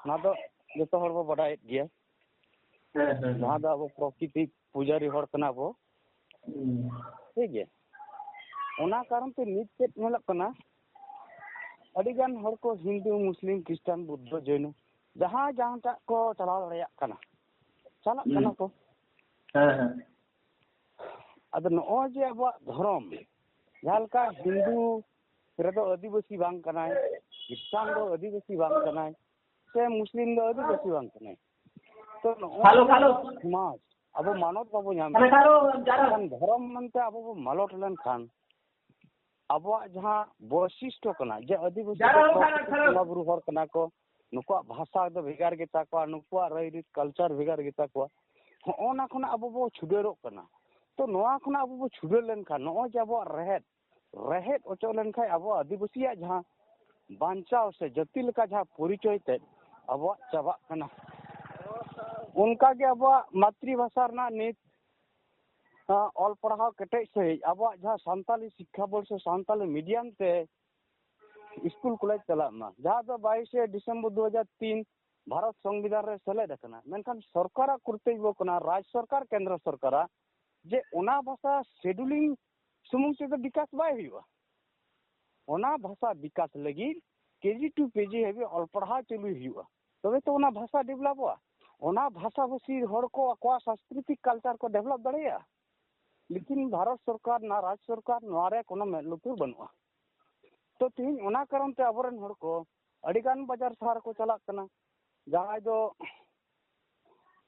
ᱚᱱᱟ ᱫᱚ ᱡᱚᱛᱚ ᱦᱚᱲ ᱵᱚ ᱵᱟᱰᱟᱭᱮᱫ ᱜᱮᱭᱟ᱾ ᱦᱮᱸ, ᱦᱮᱸ, ᱦᱮᱸ᱾ ᱡᱟᱦᱟᱸ ᱫᱚ ᱟᱵᱚ ᱯᱨᱚᱠᱨᱤᱛᱤ ᱯᱩᱡᱟᱨᱤ ᱦᱚᱲ ᱠᱟᱱᱟ ᱵᱚ᱾ ᱦᱩᱸ᱾ ᱴᱷᱤᱠ ᱜᱮᱭᱟ᱾ ᱚᱱᱟ ᱠᱟᱨᱚᱱ ᱛᱮ ᱱᱤᱛ ᱪᱮᱫ ᱧᱮᱞᱚᱜ ᱠᱟᱱᱟ, ᱟᱹᱰᱤ ᱜᱟᱱ ᱦᱚᱲ ᱠᱚ ᱦᱤᱱᱫᱩ, ᱢᱩᱥᱞᱤᱢ, ᱠᱷᱨᱤᱥᱴᱟᱱ, ᱵᱩᱫᱽᱫᱷᱚ, ᱡᱚᱭᱱᱚ, ᱡᱟᱦᱟᱸᱭ ᱡᱟᱦᱟᱸᱴᱟᱜ ᱠᱚ ᱪᱟᱞᱟᱣ ᱫᱟᱲᱮᱭᱟᱜ ᱠᱟᱱᱟ, ᱪᱟᱞᱟᱜ ᱦᱩᱸ᱾ ᱠᱟᱱᱟ ᱠᱚ᱾ ᱦᱮᱸ, ᱦᱮᱸ᱾ ᱟᱫᱚ ᱱᱚᱜᱼᱚᱭ ᱡᱮ ᱟᱵᱚᱣᱟᱜ ᱫᱷᱚᱨᱚᱢ, ᱡᱟᱦᱟᱸ ᱞᱮᱠᱟ ᱦᱤᱱᱫᱩ ᱨᱮᱫᱚ ᱟᱹᱫᱤᱵᱟᱹᱥᱤ ᱵᱟᱝ ᱠᱟᱱᱟᱭ, ᱠᱷᱨᱤᱥᱴᱟᱱ ᱫᱚ ᱟᱹᱫᱤᱵᱟᱹᱥᱤ ᱵᱟᱝ ᱠᱟᱱᱟᱭ, ᱥᱮ ᱢᱩᱥᱞᱤᱢ ᱫᱚ ᱟᱹᱫᱤᱵᱟᱹᱥᱤ ᱵᱟᱝ ᱠᱟᱱᱟᱭ, ᱛᱚ ᱱᱚᱜᱼᱚᱭ ᱦᱮᱞᱳ, ᱡᱮ ᱦᱮᱞᱳ᱾ ᱟᱵᱚᱣᱟᱜ ᱥᱚᱢᱟᱡᱽ, ᱟᱵᱚ ᱢᱟᱱᱚᱛ ᱵᱟᱵᱚ ᱧᱟᱢ ᱮᱫᱟ, ᱡᱟᱨᱟ᱾ ᱮᱱᱠᱷᱟᱱ ᱫᱷᱚᱨᱚᱢ ᱢᱮᱱᱛᱮ ᱟᱵᱚ ᱵᱚ ᱢᱟᱞᱚᱴ ᱞᱮᱱᱠᱷᱟᱱ ᱟᱵᱚᱣᱟᱜ ᱡᱟᱦᱟᱸ ᱵᱳᱭᱥᱤᱥᱴᱚ ᱠᱟᱱᱟ, ᱡᱮ ᱟᱹᱫᱤᱵᱟᱹᱥᱤ ᱡᱟᱨᱟ ᱫᱚ ᱦᱚᱸ ᱠᱟᱱᱟ, ᱡᱟᱨᱟ᱾ ᱵᱚᱸᱜᱟ ᱵᱩᱨᱩ ᱦᱚᱲ ᱠᱟᱱᱟ ᱠᱚ, ᱱᱩᱠᱩᱣᱟᱜ ᱵᱷᱟᱥᱟ ᱫᱚ ᱵᱷᱮᱜᱟᱨ ᱜᱮᱛᱟ ᱠᱚᱣᱟ, ᱱᱩᱠᱩᱣᱟᱜ ᱨᱟᱹᱭᱨᱤᱛ, ᱠᱟᱞᱪᱟᱨ ᱵᱷᱮᱜᱟᱨ ᱜᱮᱛᱟ ᱠᱚᱣᱟ, ᱦᱚᱸᱜᱼᱚ ᱱᱟ ᱠᱷᱚᱱᱟᱜ ᱟᱵᱚ ᱵᱚ ᱪᱷᱩᱰᱟᱹᱨᱚᱜ ᱠᱟᱱᱟ᱾ ᱛᱚ ᱱᱚᱣᱟ ᱠᱷᱚᱱᱟᱜ ᱟᱵᱚ ᱵᱚ ᱪᱷᱩᱰᱟᱹᱨ ᱞᱮᱱᱠᱷᱟᱱ, ᱱᱚᱜᱼᱚᱭ ᱡᱮ ᱟᱵᱚᱣᱟᱜ ᱨᱮᱦᱮᱫ, ᱨᱮᱦᱮᱫ ᱚᱪᱚᱜ ᱞᱮᱱᱠᱷᱟᱱ ᱟᱵᱚ ᱟᱹᱫᱤᱵᱟᱹᱥᱤᱭᱟᱜ ᱡᱟᱦᱟᱸ ᱵᱟᱧᱪᱟᱣ ᱥᱮ ᱡᱟᱹᱛᱤ ᱞᱮᱠᱟ ᱡᱟᱦᱟᱸ ᱯᱚᱨᱤᱪᱚᱭ ᱛᱮᱫ ᱟᱵᱚᱣᱟᱜ ᱪᱟᱵᱟᱜ ᱠᱟᱱᱟ᱾ ᱚᱱᱠᱟᱜᱮ ᱟᱵᱚᱣᱟᱜ ᱢᱟᱛᱨᱤ ᱵᱷᱟᱥᱟ ᱨᱮᱱᱟᱜ ᱱᱤᱛ, ᱟᱸ, ᱚᱞ ᱯᱟᱲᱦᱟᱣ ᱠᱮᱴᱮᱡ ᱥᱟᱺᱦᱤᱡ ᱟᱵᱚᱣᱟᱜ ᱡᱟᱦᱟᱸ ᱥᱟᱱᱛᱟᱞᱤ ᱥᱤᱠᱠᱷᱟ ᱵᱳᱨᱰ ᱥᱮ ᱥᱟᱱᱛᱟᱞᱤ ᱢᱤᱰᱤᱭᱟᱢ ᱛᱮ ᱥᱠᱩᱞ ᱠᱚᱞᱮᱡᱽ ᱪᱟᱞᱟᱜ ᱢᱟ, ᱡᱟᱦᱟᱸ ᱫᱚ ᱵᱟᱭᱤᱥᱮ ᱰᱤᱥᱮᱢᱵᱚᱨ ᱫᱩ ᱦᱟᱡᱟᱨ ᱛᱤᱱ ᱵᱷᱟᱨᱚᱛ ᱥᱚᱝᱵᱤᱫᱷᱟᱱ ᱨᱮ ᱥᱮᱞᱮᱫ ᱟᱠᱟᱱᱟ᱾ ᱢᱮᱱᱠᱷᱟᱱ ᱥᱚᱨᱠᱟᱨᱟᱜ ᱠᱚᱨᱛᱚᱵᱵᱚ ᱠᱟᱱᱟ, ᱨᱟᱡᱽ ᱥᱚᱨᱠᱟᱨ, ᱠᱮᱱᱫᱨᱚ ᱥᱚᱨᱠᱟᱨᱟᱜ, ᱡᱮ ᱚᱱᱟ ᱵᱷᱟᱥᱟ ᱥᱮᱰᱩᱞᱤᱝ ᱥᱩᱢᱩᱝ ᱛᱮᱫᱚ ᱵᱤᱠᱟᱥ ᱵᱟᱭ ᱦᱩᱭᱩᱜᱼᱟ᱾ ᱚᱱᱟ ᱵᱷᱟᱥᱟ ᱵᱤᱠᱟᱥ ᱞᱟᱹᱜᱤᱫ ᱠᱮᱡᱤ ᱴᱩ ᱯᱤᱡᱤ ᱦᱟᱹᱵᱤᱡ ᱚᱞ ᱯᱟᱲᱦᱟᱣ ᱪᱟᱹᱞᱩᱭ ᱦᱩᱭᱩᱜᱼᱟ, ᱛᱚᱵᱮ ᱛᱚ ᱚᱱᱟ ᱵᱷᱟᱥᱟ ᱰᱮᱵᱷᱞᱚᱯᱚᱜᱼᱟ᱾ ᱚᱱᱟ ᱵᱷᱟᱥᱟ ᱵᱷᱟᱹᱥᱤ ᱦᱚᱲ ᱠᱚ ᱟᱠᱚᱣᱟᱜ ᱥᱟᱝᱥᱠᱨᱤᱛᱤᱠ ᱠᱟᱞᱪᱟᱨ ᱠᱚ ᱰᱮᱵᱷᱞᱚᱯ ᱫᱟᱲᱮᱭᱟᱜᱼᱟ᱾ ᱞᱮᱠᱤᱱ ᱵᱷᱟᱨᱚᱛ ᱥᱚᱨᱠᱟᱨ ᱱᱟ ᱨᱟᱡᱽ ᱥᱚᱨᱠᱟᱨ ᱱᱚᱣᱟ ᱨᱮ ᱠᱳᱱᱳ ᱢᱮᱫ ᱞᱩᱛᱩᱨ ᱵᱟᱹᱱᱩᱜᱼᱟ᱾ ᱛᱚ ᱛᱮᱦᱮᱧ ᱚᱱᱟ ᱠᱟᱨᱚᱱ ᱛᱮ ᱟᱵᱚᱨᱮᱱ ᱦᱚᱲ ᱠᱚ ᱟᱹᱰᱤᱜᱟᱱ ᱵᱟᱡᱟᱨ ᱥᱟᱦᱟᱨ ᱠᱚ ᱪᱟᱞᱟᱜ ᱠᱟᱱᱟ, ᱡᱟᱦᱟᱸᱭ ᱫᱚ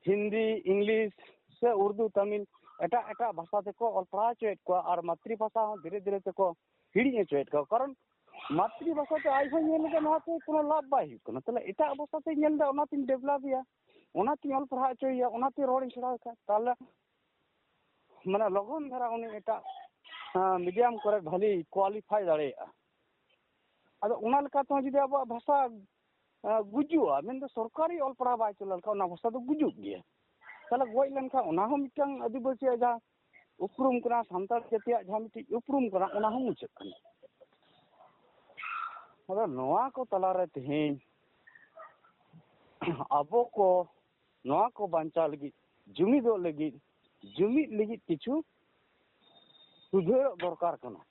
ᱦᱤᱱᱫᱤ, ᱤᱝᱞᱤᱥ ᱥᱮ ᱩᱨᱫᱩ, ᱛᱟᱢᱤᱞ, ᱮᱴᱟᱜ ᱮᱴᱟᱜ ᱵᱷᱟᱥᱟ ᱛᱮᱠᱚ ᱚᱞ ᱯᱟᱲᱦᱟᱣ ᱦᱚᱪᱚᱭᱮᱫ ᱠᱚᱣᱟ ᱟᱨ ᱢᱟᱛᱨᱤ ᱵᱷᱟᱥᱟ ᱦᱚᱸ ᱫᱷᱤᱨᱮ ᱫᱷᱤᱨᱮ ᱛᱮᱠᱚ ᱦᱤᱲᱤᱧ ᱦᱚᱪᱚᱭᱮᱫ ᱠᱚᱣᱟ᱾ ᱠᱟᱨᱚᱱ ᱢᱟᱛᱨᱤ ᱵᱷᱟᱥᱟ ᱛᱮ ᱟᱡ ᱦᱚᱸᱭ ᱧᱮᱞ ᱮᱫᱟ ᱱᱚᱣᱟ ᱛᱮ ᱠᱳᱱᱳ ᱞᱟᱵᱷ ᱵᱟᱭ ᱦᱩᱭᱩᱜ ᱠᱟᱱᱟ, ᱛᱟᱦᱞᱮ ᱮᱴᱟᱜ ᱵᱷᱟᱥᱟ ᱛᱮᱧ ᱧᱮᱞ ᱮᱫᱟ ᱚᱱᱟᱛᱤᱧ ᱰᱮᱵᱷᱞᱚᱯ ᱮᱭᱟ᱾ ᱚᱱᱟᱛᱤᱧ ᱚᱞ ᱯᱟᱲᱦᱟᱣ ᱦᱚᱪᱚᱭᱮᱭᱟ, ᱚᱱᱟᱛᱮ ᱨᱚᱲᱤᱧ ᱥᱮᱬᱟ ᱟᱠᱟᱫ᱾ ᱛᱟᱦᱚᱞᱮ ᱢᱟᱱᱮ ᱞᱚᱜᱚᱱ ᱫᱷᱟᱨᱟ ᱩᱱᱤ ᱮᱴᱟᱜ ᱢᱤᱰᱤᱭᱟᱢ ᱠᱚᱨᱮ ᱵᱷᱟᱞᱤ ᱠᱳᱣᱟᱞᱤᱯᱷᱟᱭ ᱫᱟᱲᱮᱭᱟᱜᱼᱟ᱾ ᱟᱫᱚ ᱚᱱᱟ ᱞᱮᱠᱟ ᱛᱮᱦᱚᱸ ᱡᱩᱫᱤ ᱟᱵᱚᱣᱟᱜ ᱵᱷᱟᱥᱟ ᱜᱩᱡᱩᱜᱼᱟ, ᱢᱮᱱᱫᱚ ᱥᱚᱨᱠᱟᱨᱤ ᱚᱞ ᱯᱟᱲᱦᱟᱣ ᱵᱟᱭ ᱪᱟᱞᱟᱣ ᱞᱮᱱᱠᱷᱟᱱ ᱚᱱᱟ ᱵᱷᱟᱥᱟ ᱫᱚ ᱜᱩᱡᱩᱜ ᱜᱮᱭᱟ᱾ ᱛᱟᱦᱚᱞᱮ ᱜᱚᱡ ᱞᱮᱱᱠᱷᱟᱱ ᱚᱱᱟ ᱦᱚᱸ ᱢᱤᱫᱴᱟᱝ ᱟᱹᱫᱤᱵᱟᱹᱥᱤᱭᱟᱜ ᱡᱟᱦᱟᱸ ᱩᱯᱨᱩᱢ ᱠᱟᱱᱟ, ᱥᱟᱱᱛᱟᱲ ᱡᱟᱹᱛᱤᱭᱟᱜ ᱡᱟᱦᱟᱸ ᱢᱤᱫᱴᱤᱡ ᱩᱯᱨᱩᱢ ᱠᱟᱱᱟ, ᱚᱱᱟ ᱦᱚᱸ ᱢᱩᱪᱟᱹᱫ ᱠᱟᱱᱟ᱾ ᱟᱫᱚ ᱱᱚᱣᱟ ᱠᱚ ᱛᱟᱞᱟᱨᱮ ᱛᱮᱦᱮᱧ ᱟᱵᱚ ᱠᱚ ᱱᱚᱣᱟ ᱠᱚ ᱵᱟᱧᱪᱟᱣ ᱞᱟᱹᱜᱤᱫ, ᱡᱩᱢᱤᱫᱚᱜ ᱞᱟᱹᱜᱤᱫ, ᱡᱩᱢᱤᱫ ᱞᱟᱹᱜᱤᱫ ᱠᱤᱪᱷᱩ ᱥᱩᱫᱷᱟᱹᱨᱚᱜ ᱫᱚᱨᱠᱟᱨ ᱠᱟᱱᱟ᱾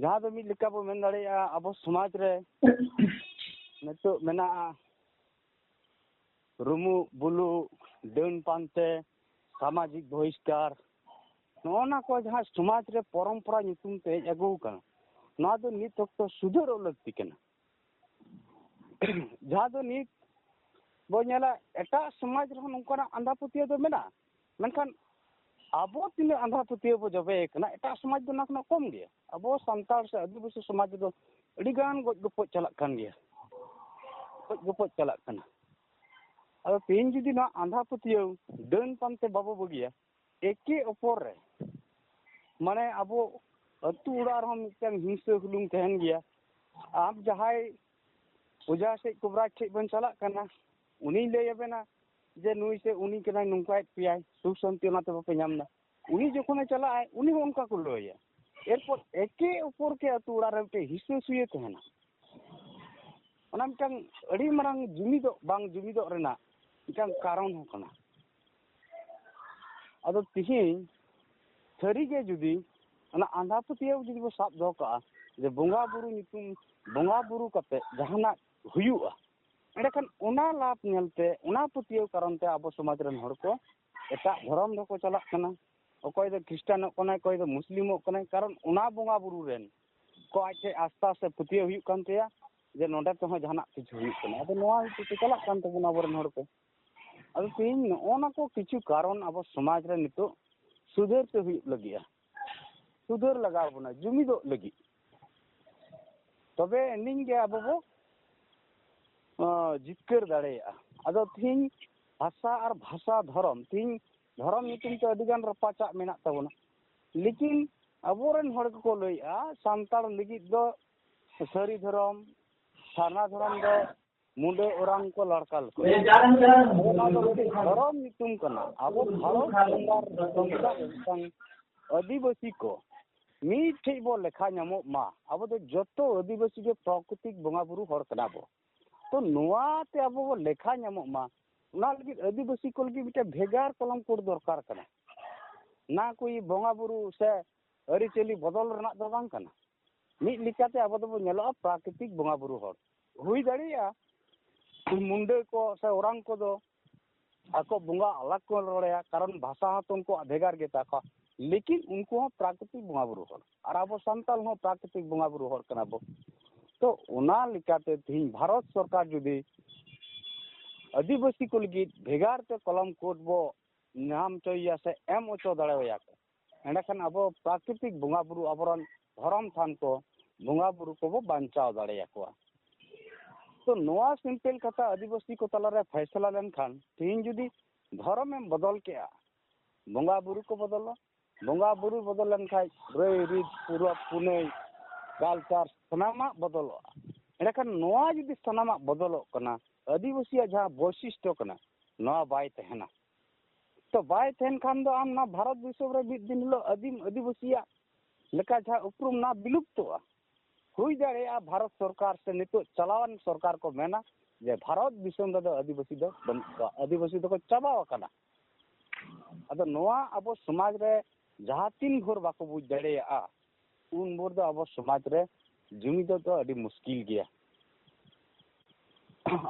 ᱡᱟᱦᱟᱸ ᱫᱚ ᱢᱤᱫ ᱞᱮᱠᱟ ᱵᱚ ᱢᱮᱱ ᱫᱟᱲᱮᱭᱟᱜᱼᱟ, ᱟᱵᱚ ᱥᱚᱢᱟᱡᱽ ᱨᱮ ᱱᱤᱛᱚᱜ ᱢᱮᱱᱟᱜᱼᱟ ᱨᱩᱢᱩᱜ ᱵᱩᱞᱩᱜ, ᱰᱟᱹᱱ ᱯᱟᱱᱛᱮ, ᱥᱟᱢᱟᱡᱤᱠ ᱵᱚᱦᱤᱥᱠᱟᱨ, ᱱᱚᱜᱼᱚ ᱱᱟ ᱠᱚ ᱡᱟᱦᱟᱸ ᱥᱚᱢᱟᱡᱽ ᱨᱮ ᱯᱚᱨᱚᱢᱯᱚᱨᱟ ᱧᱩᱛᱩᱢ ᱛᱮ ᱦᱮᱡ ᱟᱹᱜᱩ ᱟᱠᱟᱱᱟ, ᱱᱚᱣᱟ ᱫᱚ ᱱᱤᱛ ᱚᱠᱛᱚ ᱥᱩᱫᱷᱟᱹᱨᱚᱜ ᱞᱟᱹᱠᱛᱤ ᱠᱟᱱᱟ᱾ ᱡᱟᱦᱟᱸ ᱫᱚ ᱱᱤᱛ ᱵᱚ ᱧᱮᱞᱟ, ᱮᱴᱟᱜ ᱥᱚᱢᱟᱡᱽ ᱨᱮᱦᱚᱸ ᱱᱚᱝᱠᱟᱱᱟᱜ ᱟᱸᱫᱷᱟ ᱯᱟᱹᱛᱭᱟᱹᱣ ᱫᱚ ᱢᱮᱱᱟᱜᱼᱟ, ᱢᱮᱱᱠᱷᱟᱱ ᱟᱵᱚ ᱛᱤᱱᱟᱹᱜ ᱟᱸᱫᱷᱟ ᱯᱟᱹᱛᱭᱟᱹᱣ ᱵᱚ ᱡᱚᱵᱮ ᱠᱟᱱᱟ, ᱮᱴᱟᱜ ᱥᱚᱢᱟᱡᱽ ᱫᱚ ᱚᱱᱟ ᱠᱷᱚᱱᱟᱜ ᱠᱚᱢ ᱜᱮᱭᱟ᱾ ᱟᱵᱚ ᱥᱟᱱᱛᱟᱲ ᱥᱮ ᱟᱹᱫᱤᱵᱟᱹᱥᱤ ᱥᱚᱢᱟᱡᱽ ᱨᱮᱫᱚ ᱟᱹᱰᱤ ᱜᱟᱱ ᱜᱚᱡ ᱜᱚᱯᱚᱡ ᱪᱟᱞᱟᱜ ᱠᱟᱱ ᱜᱮᱭᱟ, ᱜᱚᱡ ᱜᱚᱯᱚᱡ ᱪᱟᱞᱟᱜ ᱠᱟᱱᱟ᱾ ᱟᱫᱚ ᱛᱮᱦᱮᱧ ᱡᱩᱫᱤ ᱱᱚᱣᱟ ᱟᱸᱫᱷᱟ ᱯᱟᱹᱛᱭᱟᱹᱣ, ᱰᱟᱹᱱ ᱯᱟᱱᱛᱮ ᱵᱟᱵᱚ ᱵᱟᱹᱜᱤᱭᱟ, ᱮᱠᱮ ᱚᱯᱚᱨ ᱨᱮ, ᱢᱟᱱᱮ ᱟᱵᱚ ᱟᱹᱛᱩ ᱚᱲᱟᱜ ᱨᱮᱦᱚᱸ ᱢᱤᱫᱴᱟᱝ ᱦᱤᱝᱥᱟᱹ ᱦᱩᱞᱩᱝ ᱛᱟᱦᱮᱱ ᱜᱮᱭᱟ᱾ ᱟᱢ ᱡᱟᱦᱟᱸᱭ ᱚᱡᱷᱟ ᱥᱮᱫ ᱠᱚᱵᱨᱟᱡᱽ ᱴᱷᱮᱡ ᱵᱚᱱ ᱪᱟᱞᱟᱜ ᱠᱟᱱᱟ, ᱩᱱᱤᱭ ᱞᱟᱹᱭ ᱟᱵᱮᱱᱟ ᱡᱮ ᱱᱩᱭ ᱥᱮ ᱩᱱᱤ ᱠᱟᱱᱟᱭ, ᱱᱚᱝᱠᱟᱭᱮᱫ ᱯᱮᱭᱟᱭ, ᱥᱩᱠ ᱥᱟᱱᱛᱤ ᱚᱱᱟᱛᱮ ᱵᱟᱯᱮ ᱧᱟᱢ ᱮᱫᱟ᱾ ᱩᱱᱤ ᱡᱚᱠᱷᱚᱱᱮ ᱪᱟᱞᱟᱜᱼᱟᱭ, ᱩᱱᱤ ᱦᱚᱸ ᱚᱱᱠᱟ ᱠᱚ ᱞᱟᱹᱭᱟ᱾ ᱮᱨᱯᱚᱨ ᱮᱠᱮ ᱚᱯᱚᱨ ᱜᱮ ᱟᱹᱛᱩ ᱚᱲᱟᱜ ᱨᱮ ᱢᱤᱫᱴᱮᱡ ᱦᱤᱥᱟᱹ ᱥᱩᱭᱟᱹ ᱛᱟᱦᱮᱱᱟ᱾ ᱚᱱᱟ ᱢᱤᱫᱴᱟᱝ ᱟᱹᱰᱤ ᱢᱟᱨᱟᱝ ᱡᱩᱢᱤᱫᱚᱜ ᱵᱟᱝ ᱡᱩᱢᱤᱫᱚᱜ ᱨᱮᱱᱟᱜ ᱢᱤᱫᱴᱟᱝ ᱠᱟᱨᱚᱱ ᱦᱚᱸ ᱠᱟᱱᱟ᱾ ᱟᱫᱚ ᱛᱤᱦᱤᱧ ᱥᱟᱹᱨᱤᱜᱮ ᱡᱩᱫᱤ ᱚᱱᱟ ᱟᱸᱫᱷᱟ ᱯᱟᱹᱛᱭᱟᱹᱣ ᱡᱩᱫᱤ ᱵᱚ ᱥᱟᱵ ᱫᱚᱦᱚ ᱠᱟᱜᱼᱟ, ᱡᱮ ᱵᱚᱸᱜᱟ ᱵᱩᱨᱩ ᱧᱩᱛᱩᱢ, ᱵᱚᱸᱜᱟ ᱵᱩᱨᱩ ᱠᱟᱛᱮ ᱡᱟᱦᱟᱱᱟᱜ ᱦᱩᱭᱩᱜᱼᱟ, ᱮᱸᱰᱮᱠᱷᱟᱱ ᱚᱱᱟ ᱞᱟᱵᱷ ᱧᱮᱞᱛᱮ, ᱚᱱᱟ ᱯᱟᱹᱛᱭᱟᱹᱣ ᱠᱟᱨᱚᱱ ᱛᱮ ᱟᱵᱚ ᱥᱚᱢᱟᱡᱽ ᱨᱮᱱ ᱦᱚᱲ ᱠᱚ ᱮᱴᱟᱜ ᱫᱷᱚᱨᱚᱢ ᱨᱮᱠᱚ ᱪᱟᱞᱟᱜ ᱠᱟᱱᱟ᱾ ᱚᱠᱚᱭ ᱫᱚ ᱠᱷᱨᱤᱥᱴᱟᱱᱚᱜ ᱠᱟᱱᱟᱭ, ᱚᱠᱚᱭ ᱫᱚ ᱢᱩᱥᱞᱤᱢᱚᱜ ᱠᱟᱱᱟᱭ, ᱠᱟᱨᱚᱱ ᱚᱱᱟ ᱵᱚᱸᱜᱟ ᱵᱩᱨᱩ ᱨᱮᱱ ᱠᱚ ᱟᱡ ᱴᱷᱮᱡ ᱟᱥᱛᱷᱟ ᱥᱮ ᱯᱟᱹᱛᱭᱟᱹᱣ ᱦᱩᱭᱩᱜ ᱠᱟᱱ ᱛᱟᱭᱟ ᱡᱮ ᱱᱚᱸᱰᱮ ᱛᱮᱦᱚᱸ ᱡᱟᱦᱟᱱᱟᱜ ᱠᱤᱪᱷᱩ ᱦᱩᱭᱩᱜ ᱠᱟᱱᱟ᱾ ᱟᱫᱚ ᱱᱚᱣᱟ ᱦᱚᱛᱮᱡ ᱛᱮ ᱪᱟᱞᱟᱜ ᱠᱟᱱ ᱛᱟᱵᱚᱱᱟ ᱟᱵᱚᱨᱮᱱ ᱦᱚᱲ ᱠᱚ᱾ ᱟᱫᱚ ᱛᱮᱦᱮᱧ ᱱᱚᱜᱼᱚ ᱱᱟ ᱠᱚ ᱠᱤᱪᱷᱩ ᱠᱟᱨᱚᱱ ᱟᱵᱚ ᱥᱚᱢᱟᱡᱽ ᱨᱮ ᱱᱤᱛᱚᱜ ᱥᱩᱫᱷᱟᱹᱨ ᱛᱮ ᱦᱩᱭᱩᱜ ᱞᱟᱹᱜᱤᱫᱼᱟ, ᱥᱩᱫᱷᱟᱹᱨ ᱞᱟᱜᱟᱣ ᱵᱚᱱᱟ ᱡᱩᱢᱤᱫᱚᱜ ᱞᱟᱹᱜᱤᱫ, ᱛᱚᱵᱮ ᱟᱹᱱᱤᱡ ᱜᱮ ᱟᱵᱚ ᱵᱚ ᱡᱤᱛᱠᱟᱹᱨ ᱫᱟᱲᱮᱭᱟᱜᱼᱟ᱾ ᱟᱫᱚ ᱛᱤᱦᱤᱧ ᱵᱷᱟᱥᱟ ᱟᱨ ᱵᱷᱟᱥᱟ ᱫᱷᱚᱨᱚᱢ, ᱛᱤᱦᱤᱧ ᱫᱷᱚᱨᱚᱢ ᱧᱩᱛᱩᱢ ᱛᱮ ᱟᱹᱰᱤ ᱜᱟᱱ ᱨᱟᱯᱟᱪᱟᱜ ᱢᱮᱱᱟᱜ ᱛᱟᱵᱚᱱᱟ᱾ ᱞᱮᱠᱤᱱ ᱟᱵᱚᱨᱮᱱ ᱦᱚᱲ ᱠᱚᱠᱚ ᱞᱟᱹᱭᱮᱜᱼᱟ, ᱥᱟᱱᱛᱟᱲ ᱞᱟᱹᱜᱤᱫ ᱫᱚ ᱥᱟᱹᱨᱤ ᱫᱷᱚᱨᱚᱢ, ᱥᱟᱨᱱᱟ ᱫᱷᱚᱨᱚᱢ ᱫᱚ ᱢᱩᱰᱟᱹ ᱚᱨᱟᱝ ᱠᱚ ᱞᱟᱲᱠᱟ ᱞᱮᱠᱟ᱾ ᱚᱱᱟ ᱫᱚ ᱢᱤᱫᱴᱤᱡ ᱫᱷᱚᱨᱚᱢ ᱧᱩᱛᱩᱢ ᱠᱟᱱᱟ᱾ ᱟᱵᱚ ᱵᱷᱟᱨᱚᱛ ᱥᱚᱨᱠᱟᱨ ᱥᱚᱝᱵᱤᱫᱷᱟᱱ ᱨᱮ ᱢᱤᱫᱴᱟᱝ ᱟᱹᱫᱤᱵᱟᱹᱥᱤ ᱠᱚ ᱢᱤᱫ ᱴᱷᱮᱡ ᱵᱚ ᱞᱮᱠᱷᱟ ᱧᱟᱢᱚᱜ ᱢᱟ᱾ ᱟᱵᱚ ᱫᱚ ᱡᱚᱛᱚ ᱟᱹᱫᱤᱵᱟᱹᱥᱤ ᱜᱮ ᱯᱨᱟᱠᱨᱤᱛᱤᱠ ᱵᱚᱸᱜᱟ ᱵᱩᱨᱩ ᱦᱚᱲ ᱠᱟᱱᱟ ᱵᱚ᱾ ᱛᱚ ᱱᱚᱣᱟ ᱛᱮ ᱟᱵᱚ ᱵᱚ ᱞᱮᱠᱷᱟ ᱧᱟᱢᱚᱜ ᱢᱟ, ᱚᱱᱟ ᱞᱟᱹᱜᱤᱫ ᱟᱹᱫᱤᱵᱟᱹᱥᱤ ᱠᱚ ᱞᱟᱹᱜᱤᱫ ᱢᱤᱫᱴᱮᱱ ᱵᱷᱮᱜᱟᱨ ᱠᱚᱞᱚᱢ ᱠᱳᱰ ᱫᱚᱨᱠᱟᱨ ᱠᱟᱱᱟ᱾ ᱱᱟ ᱠᱚ ᱵᱚᱸᱜᱟ ᱵᱩᱨᱩ ᱥᱮ ᱟᱹᱨᱤᱪᱟᱹᱞᱤ ᱵᱚᱫᱚᱞ ᱨᱮᱱᱟᱜ ᱫᱚ ᱵᱟᱝ ᱠᱟᱱᱟ᱾ ᱢᱤᱫ ᱞᱮᱠᱟᱛᱮ ᱟᱵᱚ ᱫᱚᱵᱚ ᱧᱮᱞᱚᱜᱼᱟ ᱯᱨᱟᱠᱨᱤᱛᱤᱠ ᱵᱚᱸᱜᱟ ᱵᱩᱨᱩ ᱦᱚᱲ᱾ ᱦᱩᱭ ᱫᱟᱲᱮᱭᱟᱜᱼᱟ ᱢᱩᱱᱰᱟᱹ ᱠᱚ ᱥᱮ ᱚᱨᱟᱝ ᱠᱚᱫᱚ ᱟᱠᱚ ᱵᱚᱸᱜᱟ ᱟᱞᱟᱜᱽ ᱠᱚ ᱨᱚᱲᱮᱭᱟ, ᱠᱟᱨᱚᱱ ᱵᱷᱟᱥᱟ ᱦᱚᱸᱛᱚ ᱩᱱᱠᱩᱣᱟᱜ ᱵᱷᱮᱜᱟᱨ ᱜᱮᱛᱟ ᱠᱚᱣᱟ, ᱞᱮᱠᱤᱱ ᱩᱱᱠᱩ ᱦᱚᱸ ᱯᱨᱟᱠᱨᱤᱛᱤᱠ ᱵᱚᱸᱜᱟ ᱵᱩᱨᱩ ᱦᱚᱲ, ᱟᱨ ᱟᱵᱚ ᱥᱟᱱᱛᱟᱲ ᱦᱚᱸ ᱯᱨᱟᱠᱨᱤᱛᱤᱠ ᱵᱚᱸᱜᱟ ᱵᱩᱨᱩ ᱦᱚᱲ ᱠᱟᱱᱟ ᱵᱚ᱾ ᱛᱚ ᱚᱱᱟ ᱞᱮᱠᱟᱛᱮ ᱛᱮᱦᱮᱧ ᱵᱷᱟᱨᱚᱛ ᱥᱚᱨᱠᱟᱨ ᱡᱩᱫᱤ ᱟᱹᱫᱤᱵᱟᱹᱥᱤ ᱠᱚ ᱞᱟᱹᱜᱤᱫ ᱵᱷᱮᱜᱟᱨ ᱛᱮ ᱠᱚᱞᱚᱢ ᱠᱳᱰ ᱵᱚ ᱧᱟᱢ ᱦᱚᱪᱚᱭᱮᱭᱟ ᱥᱮ ᱮᱢ ᱦᱚᱪᱚ ᱫᱟᱲᱮᱣᱟᱭᱟ ᱠᱚ, ᱮᱸᱰᱮᱠᱷᱟᱱ ᱟᱵᱚ ᱯᱨᱟᱠᱨᱤᱛᱤᱠ ᱵᱚᱸᱜᱟ ᱵᱩᱨᱩ, ᱟᱵᱚᱨᱮᱱ ᱫᱷᱚᱨᱚᱢ ᱛᱷᱟᱱ ᱠᱚ, ᱵᱚᱸᱜᱟ ᱵᱩᱨᱩ ᱠᱚᱵᱚ ᱵᱟᱧᱪᱟᱣ ᱫᱟᱲᱮᱭᱟᱠᱚᱣᱟ᱾ ᱛᱚ ᱱᱚᱣᱟ ᱥᱤᱢᱯᱮᱞ ᱠᱟᱛᱷᱟ ᱟᱹᱫᱤᱵᱟᱹᱥᱤ ᱠᱚ ᱛᱟᱞᱟᱨᱮ ᱯᱷᱟᱭᱥᱟᱞᱟ ᱞᱮᱱᱠᱷᱟᱱ, ᱛᱮᱦᱮᱧ ᱡᱩᱫᱤ ᱫᱷᱚᱨᱚᱢᱮᱢ ᱵᱚᱫᱚᱞ ᱠᱮᱜᱼᱟ, ᱵᱚᱸᱜᱟ ᱵᱩᱨᱩ ᱠᱚ ᱵᱚᱫᱚᱞᱚᱜᱼᱟ᱾ ᱵᱚᱸᱜᱟ ᱵᱩᱨᱩ ᱵᱚᱫᱚᱞ ᱞᱮᱱᱠᱷᱟᱱ ᱨᱟᱹᱭ ᱨᱤᱛ, ᱯᱚᱨᱚᱵᱽ ᱯᱩᱱᱟᱹᱭ, ᱠᱟᱞᱪᱟᱨ ᱥᱟᱱᱟᱢᱟᱜ ᱵᱚᱫᱚᱞᱚᱜᱼᱟ᱾ ᱮᱸᱰᱮᱠᱷᱟᱱ ᱱᱚᱣᱟ ᱡᱩᱫᱤ ᱥᱟᱱᱟᱢᱟᱜ ᱵᱚᱫᱚᱞᱚᱜ ᱠᱟᱱᱟ, ᱟᱹᱫᱤᱵᱟᱹᱥᱤᱭᱟᱜ ᱡᱟᱦᱟᱸ ᱵᱳᱭᱥᱤᱥᱴᱚ ᱠᱟᱱᱟ, ᱱᱚᱣᱟ ᱵᱟᱭ ᱛᱟᱦᱮᱱᱟ᱾ ᱛᱚ ᱵᱟᱭ ᱛᱟᱦᱮᱱ ᱠᱷᱟᱱ ᱫᱚ ᱟᱢ ᱱᱚᱣᱟ ᱵᱷᱟᱨᱚᱛ ᱫᱤᱥᱚᱢ ᱨᱮ ᱢᱤᱫ ᱫᱤᱱ ᱦᱤᱞᱳᱜ ᱟᱹᱫᱤᱢ ᱟᱹᱫᱤᱵᱟᱹᱥᱤᱭᱟᱜ ᱞᱮᱠᱟ ᱡᱟᱦᱟᱸ ᱩᱯᱨᱩᱢ ᱚᱱᱟ ᱵᱤᱞᱩᱯᱛᱚᱜᱼᱟ᱾ ᱦᱩᱭ ᱫᱟᱲᱮᱭᱟᱜᱼᱟ ᱵᱷᱟᱨᱚᱛ ᱥᱚᱨᱠᱟᱨ ᱥᱮ ᱱᱤᱛᱚᱜ ᱪᱟᱞᱟᱣᱟᱱ ᱥᱚᱨᱠᱟᱨ ᱠᱚ ᱢᱮᱱᱟ ᱡᱮ ᱵᱷᱟᱨᱚᱛ ᱫᱤᱥᱚᱢ ᱨᱮᱫᱚ ᱟᱹᱫᱤᱵᱟᱹᱥᱤ ᱫᱚ ᱵᱟᱹᱱᱩᱜ ᱠᱚᱣᱟ, ᱟᱹᱫᱤᱵᱟᱹᱥᱤ ᱫᱚᱠᱚ ᱪᱟᱵᱟᱣ ᱟᱠᱟᱱᱟ᱾ ᱟᱫᱚ ᱱᱚᱣᱟ ᱟᱵᱚ ᱥᱚᱢᱟᱡᱽ ᱨᱮ ᱡᱟᱦᱟᱸ ᱛᱤᱱ ᱵᱷᱳᱨ ᱵᱟᱠᱚ ᱵᱩᱡᱽ ᱫᱟᱲᱮᱭᱟᱜᱼᱟ, ᱩᱱ ᱵᱷᱳᱨ ᱫᱚ ᱟᱵᱚ ᱥᱚᱢᱟᱡᱽ ᱨᱮ ᱡᱩᱢᱤᱫᱚᱜ ᱫᱚ ᱟᱹᱰᱤ ᱢᱩᱥᱠᱤᱞ ᱜᱮᱭᱟ᱾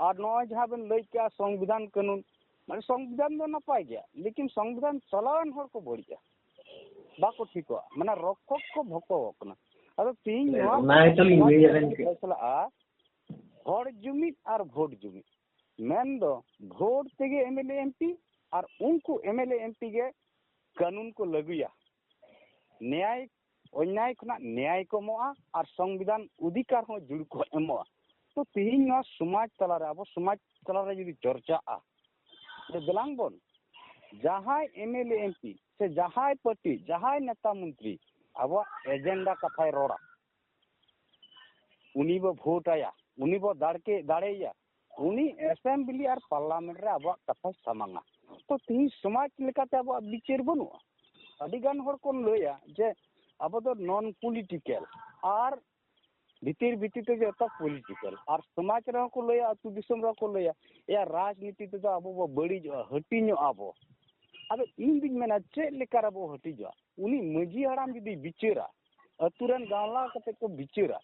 ᱟᱨ ᱱᱚᱜᱼᱚᱭ ᱡᱟᱦᱟᱸ ᱵᱮᱱ ᱞᱟᱹᱭ ᱠᱮᱜᱼᱟ ᱥᱚᱝᱵᱤᱫᱷᱟᱱ ᱠᱟᱹᱱᱩᱱ, ᱢᱟᱱᱮ ᱥᱚᱝᱵᱤᱫᱷᱟᱱ ᱫᱚ ᱱᱟᱯᱟᱭ ᱜᱮᱭᱟ, ᱞᱮᱠᱤᱱ ᱥᱚᱝᱵᱤᱫᱷᱟᱱ ᱪᱟᱞᱟᱣᱟᱱ ᱦᱚᱲ ᱠᱚ ᱵᱟᱹᱲᱤᱡᱼᱟ, ᱵᱟᱠᱚ ᱴᱷᱤᱠᱚᱜᱼᱟ, ᱢᱟᱱᱮ ᱨᱚᱠᱠᱷᱚᱠ ᱠᱚ ᱵᱷᱚᱠᱚᱣᱚᱜ ᱠᱟᱱᱟ᱾ ᱟᱫᱚ ᱛᱤᱦᱤᱧ ᱱᱚᱣᱟ ᱚᱱᱟ ᱜᱮᱛᱚ ᱞᱤᱧ ᱞᱟᱹᱭ ᱟᱵᱮᱱ ᱠᱟᱱᱟ᱾ ᱯᱷᱮᱥᱞᱟᱜᱼᱟ ᱦᱚᱲ ᱡᱩᱢᱤᱫ ᱟᱨ ᱵᱷᱳᱴ ᱡᱩᱢᱤᱫ, ᱢᱮᱱᱫᱚ ᱵᱷᱳᱴ ᱛᱮᱜᱮ ᱮᱢ L A M P R ᱩᱱᱠᱩ ᱮᱢ ᱮᱞ ᱮ ᱮᱢ ᱯᱤ ᱜᱮ ᱠᱟᱹᱱᱩᱱ ᱠᱚ ᱞᱟᱹᱜᱩᱭᱟ᱾ ᱱᱮᱭᱟᱭ ᱚᱱᱭᱟᱭ ᱠᱷᱚᱱᱟᱜ ᱱᱮᱭᱟᱭ ᱠᱚ ᱮᱢᱚᱜᱼᱟ ᱟᱨ ᱥᱚᱝᱵᱤᱫᱷᱟᱱ ᱚᱫᱷᱤᱠᱟᱨ ᱦᱚᱸ ᱡᱩᱲ ᱠᱚ ᱮᱢᱚᱜᱼᱟ᱾ ᱛᱚ ᱛᱤᱦᱤᱧ ᱱᱚᱣᱟ ᱥᱚᱢᱟᱡᱽ ᱛᱟᱞᱟᱨᱮ, ᱟᱵᱚ ᱥᱚᱢᱟᱡᱽ ᱛᱟᱞᱟᱨᱮ ᱡᱩᱫᱤ ᱪᱚᱨᱪᱟᱜᱼᱟ, ᱡᱮ ᱫᱮᱞᱟᱝ ᱵᱚᱱ ᱡᱟᱦᱟᱸᱭ ᱮᱢ ᱮᱞ ᱮ, ᱮᱢ ᱯᱤ ᱥᱮ ᱡᱟᱦᱟᱸᱭ ᱯᱟᱨᱴᱤ, ᱡᱟᱦᱟᱸᱭ ᱱᱮᱛᱟ ᱢᱚᱱᱛᱨᱤ ᱟᱵᱚᱣᱟᱜ ᱮᱡᱮᱱᱰᱟ ᱠᱟᱛᱷᱟᱭ ᱨᱚᱲᱟ, ᱩᱱᱤ ᱵᱚ ᱵᱷᱳᱴ ᱟᱭᱟ, ᱩᱱᱤ ᱵᱚ ᱫᱟᱲᱠᱮ ᱫᱟᱲᱮᱭᱟᱭᱟ, ᱩᱱᱤ ᱮᱥᱮᱢᱵᱞᱤ ᱟᱨ ᱯᱟᱨᱞᱟᱢᱮᱱᱴ ᱨᱮ ᱟᱵᱚᱣᱟᱜ ᱠᱟᱛᱷᱟᱭ ᱥᱟᱢᱟᱝᱟ᱾ ᱛᱚ ᱛᱤᱦᱤᱧ ᱥᱚᱢᱟᱡᱽ ᱞᱮᱠᱟᱛᱮ ᱟᱵᱚᱣᱟᱜ ᱵᱤᱪᱟᱹᱨ ᱵᱟᱹᱱᱩᱜᱼᱟ᱾ ᱟᱹᱰᱤ ᱜᱟᱱ ᱦᱚᱲ ᱠᱚ ᱞᱟᱹᱭᱟ ᱡᱮ ᱟᱵᱚ ᱫᱚ ᱱᱚᱱ ᱯᱚᱞᱤᱴᱤᱠᱮᱞ, ᱟᱨ ᱵᱷᱤᱛᱤᱨ ᱵᱷᱤᱛᱤᱨ ᱛᱮ ᱡᱚᱛᱚ ᱯᱚᱞᱤᱴᱤᱠᱮᱞ, ᱟᱨ ᱥᱚᱢᱟᱡᱽ ᱨᱮᱦᱚᱸ ᱠᱚ ᱞᱟᱹᱭᱟ, ᱟᱹᱛᱩ ᱫᱤᱥᱚᱢ ᱨᱮᱦᱚᱸ ᱠᱚ ᱞᱟᱹᱭᱟ, ᱮᱭᱟ ᱨᱟᱡᱽᱱᱤᱛᱤ ᱛᱮᱫᱚ ᱟᱵᱚ ᱵᱚ ᱵᱟᱹᱲᱤᱡᱚᱜᱼᱟ, ᱦᱟᱹᱴᱤᱧᱚᱜᱼᱟ ᱵᱚ᱾ ᱟᱫᱚ ᱤᱧ ᱫᱩᱧ ᱢᱮᱱᱟ, ᱪᱮᱫ ᱞᱮᱠᱟ ᱨᱮᱵᱚ ᱦᱟᱹᱴᱤᱧᱚᱜᱼᱟ? ᱩᱱᱤ ᱢᱟᱹᱡᱷᱤ ᱦᱟᱲᱟᱢ ᱡᱩᱫᱤ ᱵᱤᱪᱟᱹᱨᱟ, ᱟᱹᱛᱩ ᱨᱮᱱ ᱜᱟᱶᱞᱟ ᱠᱟᱛᱮ ᱠᱚ ᱵᱤᱪᱟᱹᱨᱟ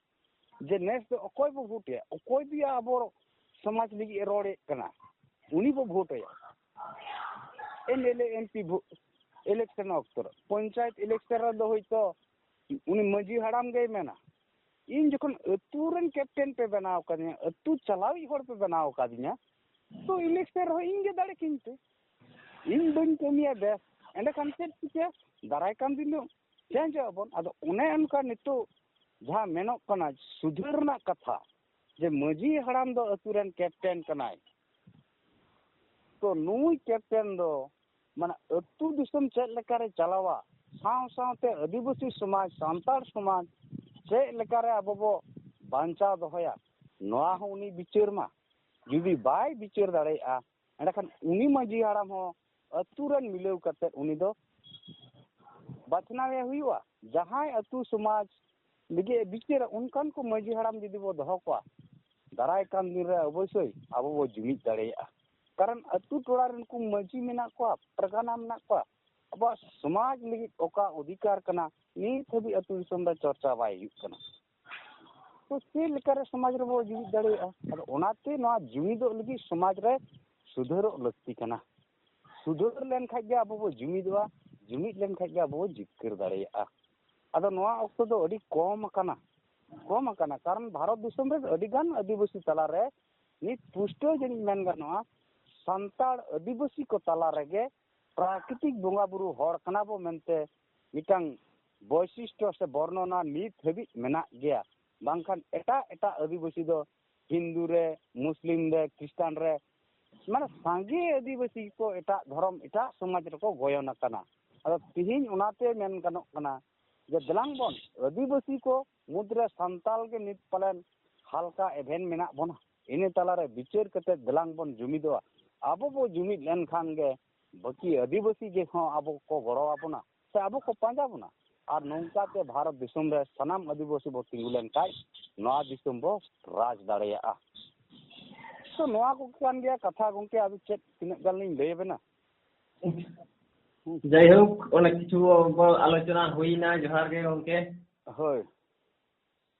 ᱡᱮ ᱱᱮᱥ ᱫᱚ ᱚᱠᱚᱭ ᱵᱚ ᱵᱷᱳᱴ ᱮᱭᱟ, ᱚᱠᱚᱭ ᱫᱚ ᱟᱵᱚ ᱥᱚᱢᱟᱡᱽ ᱞᱟᱹᱜᱤᱫ ᱮ ᱨᱚᱲᱮᱫ ᱠᱟᱱᱟ, ᱩᱱᱤ ᱵᱚ ᱵᱷᱳᱴ ᱟᱭᱟ᱾ M L A, M P ᱵᱷᱳ-, ᱤᱞᱮᱠᱥᱚᱱ ᱚᱠᱛᱚ ᱨᱮ, ᱯᱚᱧᱪᱟᱭᱮᱛ ᱤᱞᱮᱠᱥᱚᱱ ᱨᱮᱫᱚ ᱦᱚᱭᱛᱳ ᱩᱱᱤ ᱢᱟᱹᱡᱷᱤ ᱦᱟᱲᱟᱢ ᱜᱮᱭ ᱢᱮᱱᱟ, "ᱤᱧ ᱡᱚᱠᱷᱚᱱ ᱟᱹᱛᱩ ᱨᱮᱱ ᱠᱮᱯᱴᱮᱱ ᱯᱮ ᱵᱮᱱᱟᱣ ᱠᱟᱫᱤᱧᱟ, ᱟᱹᱛᱩ ᱪᱟᱞᱟᱣᱤᱡ ᱦᱚᱲ ᱯᱮ ᱵᱮᱱᱟᱣ ᱠᱟᱫᱤᱧᱟ, ᱛᱚ ᱤᱞᱮᱠᱥᱚᱱ ᱨᱮᱦᱚᱸ ᱤᱧ ᱜᱮ ᱫᱟᱲᱮ ᱠᱟᱹᱧ ᱯᱮ, ᱤᱧ ᱵᱟᱹᱧ ᱠᱟᱹᱢᱤᱭᱟ ᱵᱮᱥ, ᱮᱸᱰᱮᱠᱷᱟᱱ ᱪᱮᱫ ᱪᱤᱠᱟᱹ? ᱫᱟᱨᱟᱭ ᱠᱟᱱ ᱫᱤᱱ ᱫᱚ ᱪᱮᱧᱡᱚᱜ ᱟᱵᱚᱱ᱾" ᱟᱫᱚ ᱚᱱᱮ ᱚᱱᱠᱟ ᱱᱤᱛᱚᱜ ᱡᱟᱦᱟᱸ ᱢᱮᱱᱚᱜ ᱠᱟᱱᱟ ᱥᱩᱫᱷᱟᱹᱨ ᱨᱮᱱᱟᱜ ᱠᱟᱛᱷᱟ, ᱡᱮ ᱢᱟᱹᱡᱷᱤ ᱦᱟᱲᱟᱢ ᱫᱚ ᱟᱹᱛᱩ ᱨᱮᱱ ᱠᱮᱯᱴᱮᱱ ᱠᱟᱱᱟᱭ, ᱛᱚ ᱱᱩᱭ ᱠᱮᱯᱴᱮᱱ ᱫᱚ ᱢᱟᱱᱮ ᱟᱹᱛᱩ ᱫᱤᱥᱚᱢ ᱪᱮᱫ ᱞᱮᱠᱟᱨᱮ ᱪᱟᱞᱟᱣᱟ, ᱥᱟᱶ ᱥᱟᱶᱛᱮ ᱟᱹᱫᱤᱵᱟᱹᱥᱤ ᱥᱚᱢᱟᱡᱽ, ᱥᱟᱱᱛᱟᱲ ᱥᱚᱢᱟᱡᱽ ᱪᱮᱫ ᱞᱮᱠᱟᱨᱮ ᱟᱵᱚ ᱵᱚ ᱵᱟᱧᱪᱟᱣ ᱫᱚᱦᱚᱭᱟ, ᱱᱚᱣᱟ ᱦᱚᱸ ᱩᱱᱤ ᱵᱤᱪᱟᱹᱨ ᱢᱟ᱾ ᱡᱩᱫᱤ ᱵᱟᱭ ᱵᱤᱪᱟᱹᱨ ᱫᱟᱲᱮᱭᱟᱜᱼᱟ, ᱮᱸᱰᱮᱠᱷᱟᱱ ᱩᱱᱤ ᱢᱟᱹᱡᱷᱤ ᱦᱟᱲᱟᱢ ᱦᱚᱸ ᱟᱹᱛᱩ ᱨᱮᱱ ᱢᱤᱞᱟᱹᱣ ᱠᱟᱛᱮ ᱩᱱᱤ ᱫᱚ ᱵᱟᱪᱷᱱᱟᱣᱮ ᱦᱩᱭᱩᱜᱼᱟ᱾ ᱡᱟᱦᱟᱸᱭ ᱟᱹᱛᱩ ᱥᱚᱢᱟᱡᱽ ᱞᱟᱹᱜᱤᱫ ᱮ ᱵᱤᱪᱟᱹᱨᱟ, ᱚᱱᱠᱟᱱ ᱠᱚ ᱢᱟᱹᱡᱷᱤ ᱦᱟᱲᱟᱢ ᱡᱩᱫᱤ ᱵᱚ ᱫᱚᱦᱚ ᱠᱚᱣᱟ, ᱫᱟᱨᱟᱭ ᱠᱟᱱ ᱫᱤᱱ ᱨᱮ ᱚᱵᱚᱥᱥᱳᱭ ᱟᱵᱚ ᱵᱚ ᱡᱩᱢᱤᱫ ᱫᱟᱲᱮᱭᱟᱜᱼᱟ᱾ ᱠᱟᱨᱚᱱ ᱟᱹᱛᱩ ᱴᱚᱞᱟ ᱨᱮᱱ ᱠᱚ ᱢᱟᱹᱡᱷᱤ ᱢᱮᱱᱟᱜ ᱠᱚᱣᱟ, ᱯᱟᱨᱜᱟᱱᱟ ᱢᱮᱱᱟᱜ ᱠᱚᱣᱟ, ᱟᱵᱚᱣᱟᱜ ᱥᱚᱢᱟᱡᱽ ᱞᱟᱹᱜᱤᱫ ᱚᱠᱟ ᱚᱫᱷᱤᱠᱟᱨ ᱠᱟᱱᱟ, ᱱᱤᱛ ᱦᱟᱹᱵᱤᱡ ᱟᱹᱛᱩ ᱫᱤᱥᱚᱢ ᱨᱮ ᱪᱚᱨᱪᱟ ᱵᱟᱭ ᱦᱩᱭᱩᱜ ᱠᱟᱱᱟ᱾ ᱛᱚ ᱪᱮᱫ ᱞᱮᱠᱟᱨᱮ ᱥᱚᱢᱟᱡᱽ ᱨᱮᱵᱚ ᱡᱩᱢᱤᱫ ᱫᱟᱲᱮᱭᱟᱜᱼᱟ? ᱟᱫᱚ ᱚᱱᱟᱛᱮ ᱱᱚᱣᱟ ᱡᱩᱢᱤᱫᱚᱜ ᱞᱟᱹᱜᱤᱫ ᱥᱚᱢᱟᱡᱽ ᱨᱮ ᱥᱩᱫᱷᱟᱹᱨᱚᱜ ᱞᱟᱹᱠᱛᱤ ᱠᱟᱱᱟ᱾ ᱥᱩᱫᱷᱟᱹᱨ ᱞᱮᱱᱠᱷᱟᱡ ᱜᱮ ᱟᱵᱚ ᱵᱚ ᱡᱩᱢᱤᱫᱚᱜᱼᱟ, ᱡᱩᱢᱤᱫ ᱞᱮᱱᱠᱷᱟᱡ ᱜᱮ ᱟᱵᱚ ᱵᱚ ᱡᱤᱛᱠᱟᱹᱨ ᱫᱟᱲᱮᱭᱟᱜᱼᱟ᱾ ᱟᱫᱚ ᱱᱚᱣᱟ ᱚᱠᱛᱚ ᱫᱚ ᱟᱹᱰᱤ ᱠᱚᱢ ᱟᱠᱟᱱᱟ, ᱠᱚᱢ ᱟᱠᱟᱱᱟ, ᱠᱟᱨᱚᱱ ᱵᱷᱟᱨᱚᱛ ᱫᱤᱥᱚᱢ ᱨᱮ ᱟᱹᱰᱤ ᱜᱟᱱ ᱟᱹᱫᱤᱵᱟᱹᱥᱤ ᱛᱟᱞᱟᱨᱮ ᱱᱤᱛ ᱯᱩᱥᱴᱟᱹᱣ ᱡᱟᱹᱱᱤᱡ ᱢᱮᱱ ᱜᱟᱱᱚᱜᱼᱟ, ᱥᱟᱱᱛᱟᱲ ᱟᱹᱫᱤᱵᱟᱹᱥᱤ ᱠᱚ ᱛᱟᱞᱟ ᱨᱮᱜᱮ ᱯᱨᱟᱠᱨᱤᱛᱤᱠ ᱵᱚᱸᱜᱟ ᱵᱩᱨᱩ ᱦᱚᱲ ᱠᱟᱱᱟ ᱵᱚ ᱢᱮᱱᱛᱮ ᱢᱤᱫᱴᱟᱝ ᱵᱳᱭᱥᱤᱥᱴᱚ ᱥᱮ ᱵᱚᱨᱱᱚᱱᱟ ᱱᱤᱛ ᱦᱟᱹᱵᱤᱡ ᱢᱮᱱᱟᱜ ᱜᱮᱭᱟ᱾ ᱵᱟᱝᱠᱷᱟᱱ ᱮᱴᱟᱜ ᱮᱴᱟᱜ ᱟᱹᱫᱤᱵᱟᱹᱥᱤ ᱫᱚ ᱦᱤᱱᱫᱩ ᱨᱮ, ᱢᱩᱥᱞᱤᱢ ᱨᱮ, ᱠᱷᱨᱤᱥᱴᱟᱱ ᱨᱮ, ᱢᱟᱱᱮ ᱥᱟᱸᱜᱮ ᱟᱹᱫᱤᱵᱟᱹᱥᱤ ᱠᱚ ᱮᱴᱟᱜ ᱫᱷᱚᱨᱚᱢ, ᱮᱴᱟᱜ ᱥᱚᱢᱟᱡᱽ ᱨᱮᱠᱚ ᱜᱚᱭᱚᱱ ᱟᱠᱟᱱᱟ᱾ ᱟᱫᱚ ᱛᱤᱦᱤᱧ ᱚᱱᱟᱛᱮ ᱢᱮᱱ ᱜᱟᱱᱚᱜ ᱠᱟᱱᱟ ᱡᱮ ᱫᱮᱞᱟᱝ ᱵᱚᱱ ᱟᱹᱫᱤᱵᱟᱹᱥᱤ ᱠᱚ ᱢᱩᱫᱽᱨᱮ ᱥᱟᱱᱛᱟᱞ ᱜᱮ ᱱᱤᱛ ᱯᱟᱞᱮᱱ ᱦᱟᱞᱠᱟ ᱮᱵᱷᱮᱱ ᱢᱮᱱᱟᱜ ᱵᱚᱱᱟ᱾ ᱤᱱᱟᱹ ᱛᱟᱞᱟᱨᱮ ᱵᱤᱪᱟᱹᱨ ᱠᱟᱛᱮ ᱫᱮᱞᱟᱝ ᱵᱚᱱ ᱡᱩᱢᱤᱫᱚᱜᱼᱟ᱾ ᱟᱵᱚ ᱵᱚ ᱡᱩᱢᱤᱫ ᱞᱮᱱᱠᱷᱟᱱ ᱜᱮ ᱵᱟᱹᱠᱤ ᱟᱹᱫᱤᱵᱟᱹᱥᱤ ᱜᱮ ᱦᱚᱸ ᱟᱵᱚ ᱠᱚ ᱜᱚᱲᱚ ᱟᱵᱚᱱᱟ ᱥᱮ ᱟᱵᱚ ᱠᱚ ᱯᱟᱸᱡᱟ ᱵᱚᱱᱟ᱾ ᱟᱨ ᱱᱚᱝᱠᱟᱛᱮ ᱵᱷᱟᱨᱚᱛ ᱫᱤᱥᱚᱢ ᱨᱮ ᱥᱟᱱᱟᱢ ᱟᱹᱫᱤᱵᱟᱹᱥᱤ ᱵᱚ ᱛᱤᱸᱜᱩ ᱞᱮᱱᱠᱷᱟᱱ ᱱᱚᱣᱟ ᱫᱤᱥᱚᱢ ᱵᱚ ᱨᱟᱡᱽ ᱫᱟᱲᱮᱭᱟᱜᱼᱟ᱾ ᱛᱚ ᱱᱚᱣᱟ ᱠᱚ ᱠᱟᱱ ᱜᱮᱭᱟ ᱠᱟᱛᱷᱟ ᱜᱚᱝᱠᱮ, ᱟᱫᱚ ᱪᱮᱫ ᱛᱤᱱᱟᱹᱜ ᱜᱟᱱ ᱞᱤᱧ ᱞᱟᱹᱭ ᱟᱵᱮᱱᱟ? ᱡᱟᱭᱦᱳᱠ, ᱚᱱᱮᱠ ᱠᱤᱪᱷᱩ ᱵᱚ ᱟᱞᱳᱪᱚᱱᱟ ᱦᱩᱭᱱᱟ᱾ ᱡᱚᱦᱟᱨ ᱜᱮ ᱜᱚᱝᱠᱮ᱾ ᱦᱳᱭ᱾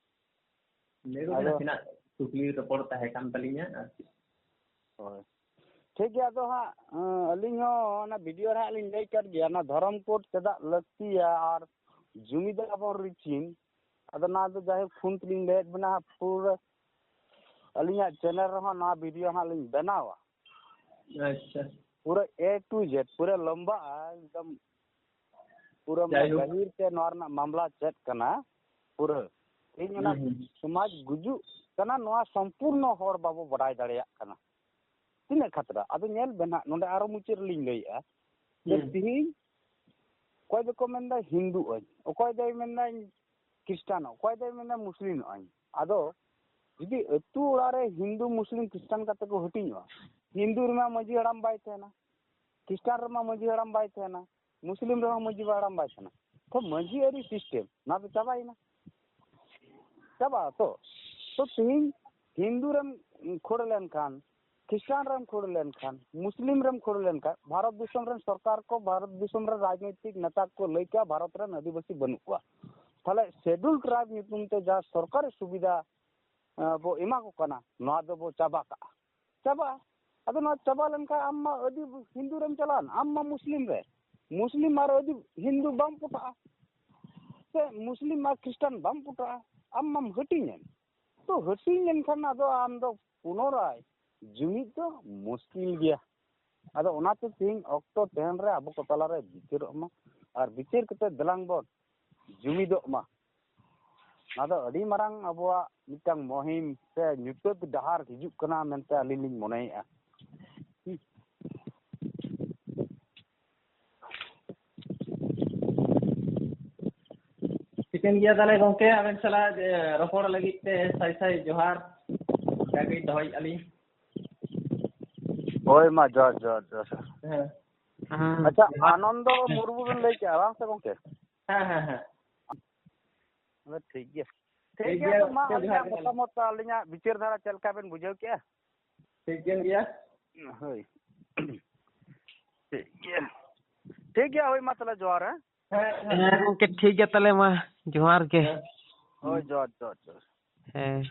ᱞᱟᱹᱭ ᱵᱮᱱ, ᱟᱫᱚ ᱱᱟᱥᱮᱱᱟᱜ ᱠᱩᱠᱞᱤ ᱨᱚᱯᱚᱲ ᱛᱟᱦᱮᱸ ᱠᱟᱱ ᱛᱟᱹᱞᱤᱧᱟ ᱟᱨ ᱪᱮᱫ᱾ ᱦᱳᱭ᱾ ᱴᱷᱤᱠ ᱜᱮᱭᱟ, ᱟᱫᱚ ᱦᱟᱸᱜ, ᱟᱸ, ᱟᱹᱞᱤᱧ ᱦᱚᱸ ᱚᱱᱟ ᱵᱷᱤᱰᱤᱭᱳ ᱨᱮ ᱦᱟᱸᱜ ᱞᱤᱧ ᱞᱟᱹᱭ ᱠᱟᱫ ᱜᱮᱭᱟ, ᱚᱱᱟ ᱫᱷᱚᱨᱚᱢ ᱠᱳᱰ ᱪᱮᱫᱟᱜ ᱞᱟᱹᱠᱛᱤᱭᱟ ᱟᱨ ᱡᱩᱢᱤᱫ ᱟᱵᱚᱱ ᱨᱤᱪᱤᱱ᱾ ᱟᱫᱚ ᱱᱚᱣᱟ ᱫᱚ ᱡᱟᱭᱦᱳᱠ ᱯᱷᱳᱱ ᱛᱮᱞᱤᱧ ᱞᱟᱹᱭᱟᱫ ᱵᱮᱱᱟ ᱦᱟᱸᱜ, ᱯᱩᱨᱟᱹ ᱟᱹᱞᱤᱧᱟᱜ ᱪᱮᱱᱮᱞ ᱨᱮᱦᱚᱸ ᱱᱚᱣᱟ ᱵᱷᱤᱰᱤᱭᱳ ᱦᱟᱸᱜ ᱞᱤᱧ ᱵᱮᱱᱟᱣᱟ᱾ ᱟᱪᱪᱷᱟ᱾ ᱯᱩᱨᱟᱹ A to Z, ᱯᱩᱨᱟᱹ ᱞᱚᱢᱵᱟᱜᱼᱟ ᱮᱠᱫᱚᱢ, ᱯᱩᱨᱟᱹ ᱢᱟᱱᱮ ᱡᱟᱭᱦᱳᱠ᱾ ᱜᱟᱹᱦᱤᱨ ᱛᱮ ᱱᱚᱣᱟ ᱨᱮᱱᱟᱜ ᱢᱟᱢᱞᱟ ᱪᱮᱫ ᱠᱟᱱᱟ ᱯᱩᱨᱟᱹ᱾ ᱛᱮᱦᱮᱧ ᱚᱱᱟ ᱦᱩᱸ, ᱦᱩᱸ᱾ ᱥᱚᱢᱟᱡᱽ ᱜᱩᱡᱩᱜ ᱠᱟᱱᱟ, ᱱᱚᱣᱟ ᱥᱚᱢᱯᱩᱨᱱᱚ ᱦᱚᱲ ᱵᱟᱵᱚ ᱵᱟᱰᱟᱭ ᱫᱟᱲᱮᱭᱟᱜ ᱠᱟᱱᱟ᱾ ᱛᱤᱱᱟᱹᱜ ᱠᱷᱟᱛᱨᱟ? ᱟᱫᱚ ᱧᱮᱞ ᱵᱮᱱ ᱦᱟᱸᱜ, ᱱᱚᱰᱮ ᱟᱨᱚ ᱢᱩᱪᱟᱹᱫ ᱨᱮᱞᱤᱧ ᱞᱟᱹᱭᱮᱜᱼᱟ ᱡᱮ ᱦᱩᱸ᱾ ᱛᱤᱦᱤᱧ ᱚᱠᱚᱭ ᱫᱚᱠᱚ ᱢᱮᱱᱫᱟ ᱦᱤᱱᱫᱩᱜ ᱟᱹᱧ, ᱚᱠᱚᱭ ᱫᱚᱭ ᱢᱮᱱᱫᱟ ᱤᱧ ᱠᱷᱨᱤᱥᱴᱟᱱᱚᱜ, ᱚᱠᱚᱭ ᱫᱚᱭ ᱢᱮᱱᱫᱟ ᱢᱩᱥᱞᱤᱢᱚᱜ ᱟᱹᱧ᱾ ᱟᱫᱚ ᱡᱩᱫᱤ ᱟᱹᱛᱩ ᱚᱲᱟᱜ ᱨᱮ ᱦᱤᱱᱫᱩ, ᱢᱩᱥᱞᱤᱢ, ᱠᱷᱨᱤᱥᱴᱟᱱ ᱠᱟᱛᱮ ᱠᱚ ᱦᱟᱹᱴᱤᱧᱚᱜᱼᱟ, ᱦᱤᱱᱫᱩ ᱨᱮᱢᱟ ᱢᱟᱹᱡᱷᱤ ᱦᱟᱲᱟᱢ ᱵᱟᱭ ᱛᱟᱦᱮᱱᱟ, ᱠᱷᱨᱤᱥᱴᱟᱱ ᱨᱮᱢᱟ ᱢᱟᱹᱡᱷᱤ ᱦᱟᱲᱟᱢ ᱵᱟᱭ ᱛᱟᱦᱮᱱᱟ, ᱢᱩᱥᱞᱤᱢ ᱨᱮᱦᱚᱸ ᱢᱟᱹᱡᱷᱤ ᱦᱟᱲᱟᱢ ᱵᱟᱭ ᱛᱟᱦᱮᱱᱟ, ᱛᱚ ᱢᱟᱹᱡᱷᱤ ᱟᱹᱨᱤ ᱥᱤᱥᱴᱮᱢ ᱱᱚᱣᱟ ᱫᱚ ᱪᱟᱵᱟᱭᱮᱱᱟ, ᱪᱟᱵᱟᱜᱼᱟ ᱛᱚ᱾ ᱛᱚ ᱛᱤᱦᱤᱧ ᱦᱤᱱᱫᱩ ᱨᱮᱢ ᱠᱷᱟᱹᱲ ᱞᱮᱱᱠᱷᱟᱱ, ᱠᱷᱨᱤᱥᱴᱟᱱ ᱨᱮᱢ ᱠᱷᱟᱹᱲ ᱞᱮᱱᱠᱷᱟᱱ, ᱢᱩᱥᱞᱤᱢ ᱨᱮᱢ ᱠᱷᱟᱹᱲ ᱞᱮᱱᱠᱷᱟᱱ, ᱵᱷᱟᱨᱚᱛ ᱫᱤᱥᱚᱢ ᱨᱮᱱ ᱥᱚᱨᱠᱟᱨ ᱠᱚ, ᱵᱷᱟᱨᱚᱛ ᱫᱤᱥᱚᱢ ᱨᱮᱱ ᱨᱟᱡᱽᱱᱳᱭᱛᱤᱠ ᱱᱮᱛᱟ ᱠᱚ ᱞᱟᱹᱭ ᱠᱮᱜᱼᱟ ᱵᱷᱟᱨᱚᱛ ᱨᱮᱱ ᱟᱹᱫᱤᱵᱟᱹᱥᱤ ᱵᱟᱹᱱᱩᱜ ᱠᱚᱣᱟ᱾ ᱛᱟᱦᱞᱮ ᱥᱮᱰᱩᱞ ᱴᱨᱟᱭᱤᱵᱽ ᱧᱩᱛᱩᱢ ᱛᱮ ᱡᱟᱦᱟᱸ ᱥᱚᱨᱠᱟᱨᱤ ᱥᱩᱵᱤᱫᱷᱟ, ᱮᱸ, ᱵᱚ ᱮᱢᱟ ᱠᱚ ᱠᱟᱱᱟ, ᱱᱚᱣᱟ ᱫᱚᱵᱚ ᱪᱟᱵᱟ ᱠᱟᱜᱼᱟ, ᱪᱟᱵᱟᱜᱼᱟ᱾ ᱟᱫᱚ ᱱᱚᱣᱟ ᱪᱟᱵᱟ ᱞᱮᱱᱠᱷᱟᱱ ᱟᱢ ᱢᱟ ᱟᱹᱫᱤ ᱦᱤᱱᱫᱩ ᱨᱮᱢ ᱪᱟᱞᱟᱣᱱᱟ, ᱟᱢ ᱢᱟ ᱢᱩᱥᱞᱤᱢ ᱨᱮ, ᱢᱩᱥᱞᱤᱢ ᱟᱨ ᱟᱹᱫᱤ ᱦᱤᱱᱫᱩ ᱵᱟᱢ ᱯᱚᱴᱟᱜᱼᱟ, ᱥᱮ ᱢᱩᱥᱞᱤᱢ ᱟᱨ ᱠᱷᱨᱤᱥᱴᱟᱱ ᱵᱟᱢ ᱯᱚᱴᱟᱜᱼᱟ, ᱟᱢ ᱢᱟᱢ ᱦᱟᱹᱴᱤᱧᱮᱱ᱾ ᱛᱚ ᱦᱟᱹᱴᱤᱧ ᱞᱮᱱᱠᱷᱟᱱ ᱟᱫᱚ ᱟᱢ ᱫᱚ ᱯᱩᱱᱚᱨᱟᱭ ᱡᱩᱢᱤᱫ ᱫᱚ ᱢᱩᱥᱠᱤᱞ ᱜᱮᱭᱟ᱾ ᱟᱫᱚ ᱚᱱᱟᱛᱮ ᱛᱮᱦᱮᱧ ᱚᱠᱛᱚ ᱛᱟᱦᱮᱱ ᱨᱮ ᱟᱵᱚ ᱠᱚ ᱛᱟᱞᱟᱨᱮ ᱵᱤᱪᱟᱹᱨᱚᱜ ᱢᱟ, ᱟᱨ ᱵᱤᱪᱟᱹᱨ ᱠᱟᱛᱮ ᱫᱮᱞᱟᱝ ᱵᱚᱱ ᱡᱩᱢᱤᱫᱚᱜ ᱢᱟ᱾ ᱱᱚᱣᱟ ᱫᱚ ᱟᱹᱰᱤ ᱢᱟᱨᱟᱝ ᱟᱵᱚᱣᱟᱜ ᱢᱤᱫᱴᱟᱝ ᱢᱩᱦᱤᱢ ᱥᱮ ᱧᱩᱛᱟᱹᱛ ᱰᱟᱦᱟᱨ ᱦᱤᱡᱩᱜ ᱠᱟᱱᱟ ᱢᱮᱱᱛᱮ ᱟᱹᱞᱤᱧ ᱞᱤᱧ ᱢᱚᱱᱮᱭᱮᱫᱼᱟ᱾ ᱴᱷᱤᱠᱟᱹᱱ ᱜᱮᱭᱟ ᱛᱟᱦᱚᱞᱮ ᱜᱚᱝᱠᱮ, ᱟᱵᱮᱱ ᱥᱟᱞᱟᱜ, ᱮ, ᱨᱚᱯᱚᱲ ᱞᱟᱹᱜᱤᱫ ᱛᱮ ᱥᱟᱭ ᱥᱟᱭ ᱡᱚᱦᱟᱨ ᱚᱱᱠᱟ ᱜᱮ ᱫᱚᱦᱚᱭᱮᱫᱼᱟ ᱞᱤᱧ᱾ ᱦᱳᱭ, ᱢᱟ ᱡᱚᱦᱟᱨ, ᱡᱚᱦᱟᱨ, ᱡᱚᱦᱟᱨ᱾ ᱦᱮᱸ᱾ ᱦᱮᱸ, ᱟᱪᱪᱷᱟ, ᱡᱚᱦᱟᱨ᱾ ᱟᱱᱚᱱᱫᱚ ᱢᱩᱨᱢᱩ ᱵᱮᱱ ᱞᱟᱹᱭ ᱠᱮᱜᱼᱟ ᱵᱟᱝ ᱥᱮ ᱜᱚᱝᱠᱮ? ᱦᱮᱸ, ᱦᱮᱸ, ᱦᱮᱸ᱾ ᱟᱫᱚ ᱴᱷᱤᱠ ᱜᱮᱭᱟ᱾ ᱴᱷᱤᱠ ᱴᱷᱤᱠ ᱜᱮᱭᱟ, ᱜᱮᱭᱟ, ᱟᱫᱚ ᱢᱟ ᱜᱚᱝᱠᱮ, ᱡᱚᱦᱟᱨ ᱟᱹᱞᱤᱧᱟᱜ ᱜᱮ ᱛᱟᱦᱚᱞᱮ᱾ ᱢᱚᱛᱟᱢᱚᱛ, ᱟᱹᱞᱤᱧᱟᱜ ᱵᱤᱪᱟᱹᱨ ᱫᱷᱟᱨᱟ ᱪᱮᱫ ᱞᱮᱠᱟ ᱵᱮᱱ ᱵᱩᱡᱷᱟᱹᱣ ᱠᱮᱜᱼᱟ? ᱴᱷᱤᱠ ᱜᱮ ᱜᱮᱭᱟ᱾ ᱦᱳᱭ᱾ ᱴᱷᱤᱠ ᱜᱮᱭᱟ᱾ ᱴᱷᱤᱠ ᱜᱮᱭᱟ, ᱦᱳᱭ, ᱢᱟ ᱛᱟᱦᱚᱞᱮ ᱡᱚᱦᱟᱨ, ᱦᱮᱸ? ᱦᱮᱸ, ᱦᱮᱸ᱾ ᱦᱮᱸ, ᱜᱚᱝᱠᱮ, ᱴᱷᱤᱠ ᱜᱮᱭᱟ ᱛᱟᱦᱚᱞᱮ, ᱢᱟ ᱡᱚᱦᱟᱨ ᱜᱮ᱾ ᱦᱮᱸ᱾ ᱦᱳᱭ, ᱡᱚᱦᱟᱨ, ᱡᱚᱦᱟᱨ, ᱡᱚᱦᱟᱨ᱾ ᱦᱮᱸ᱾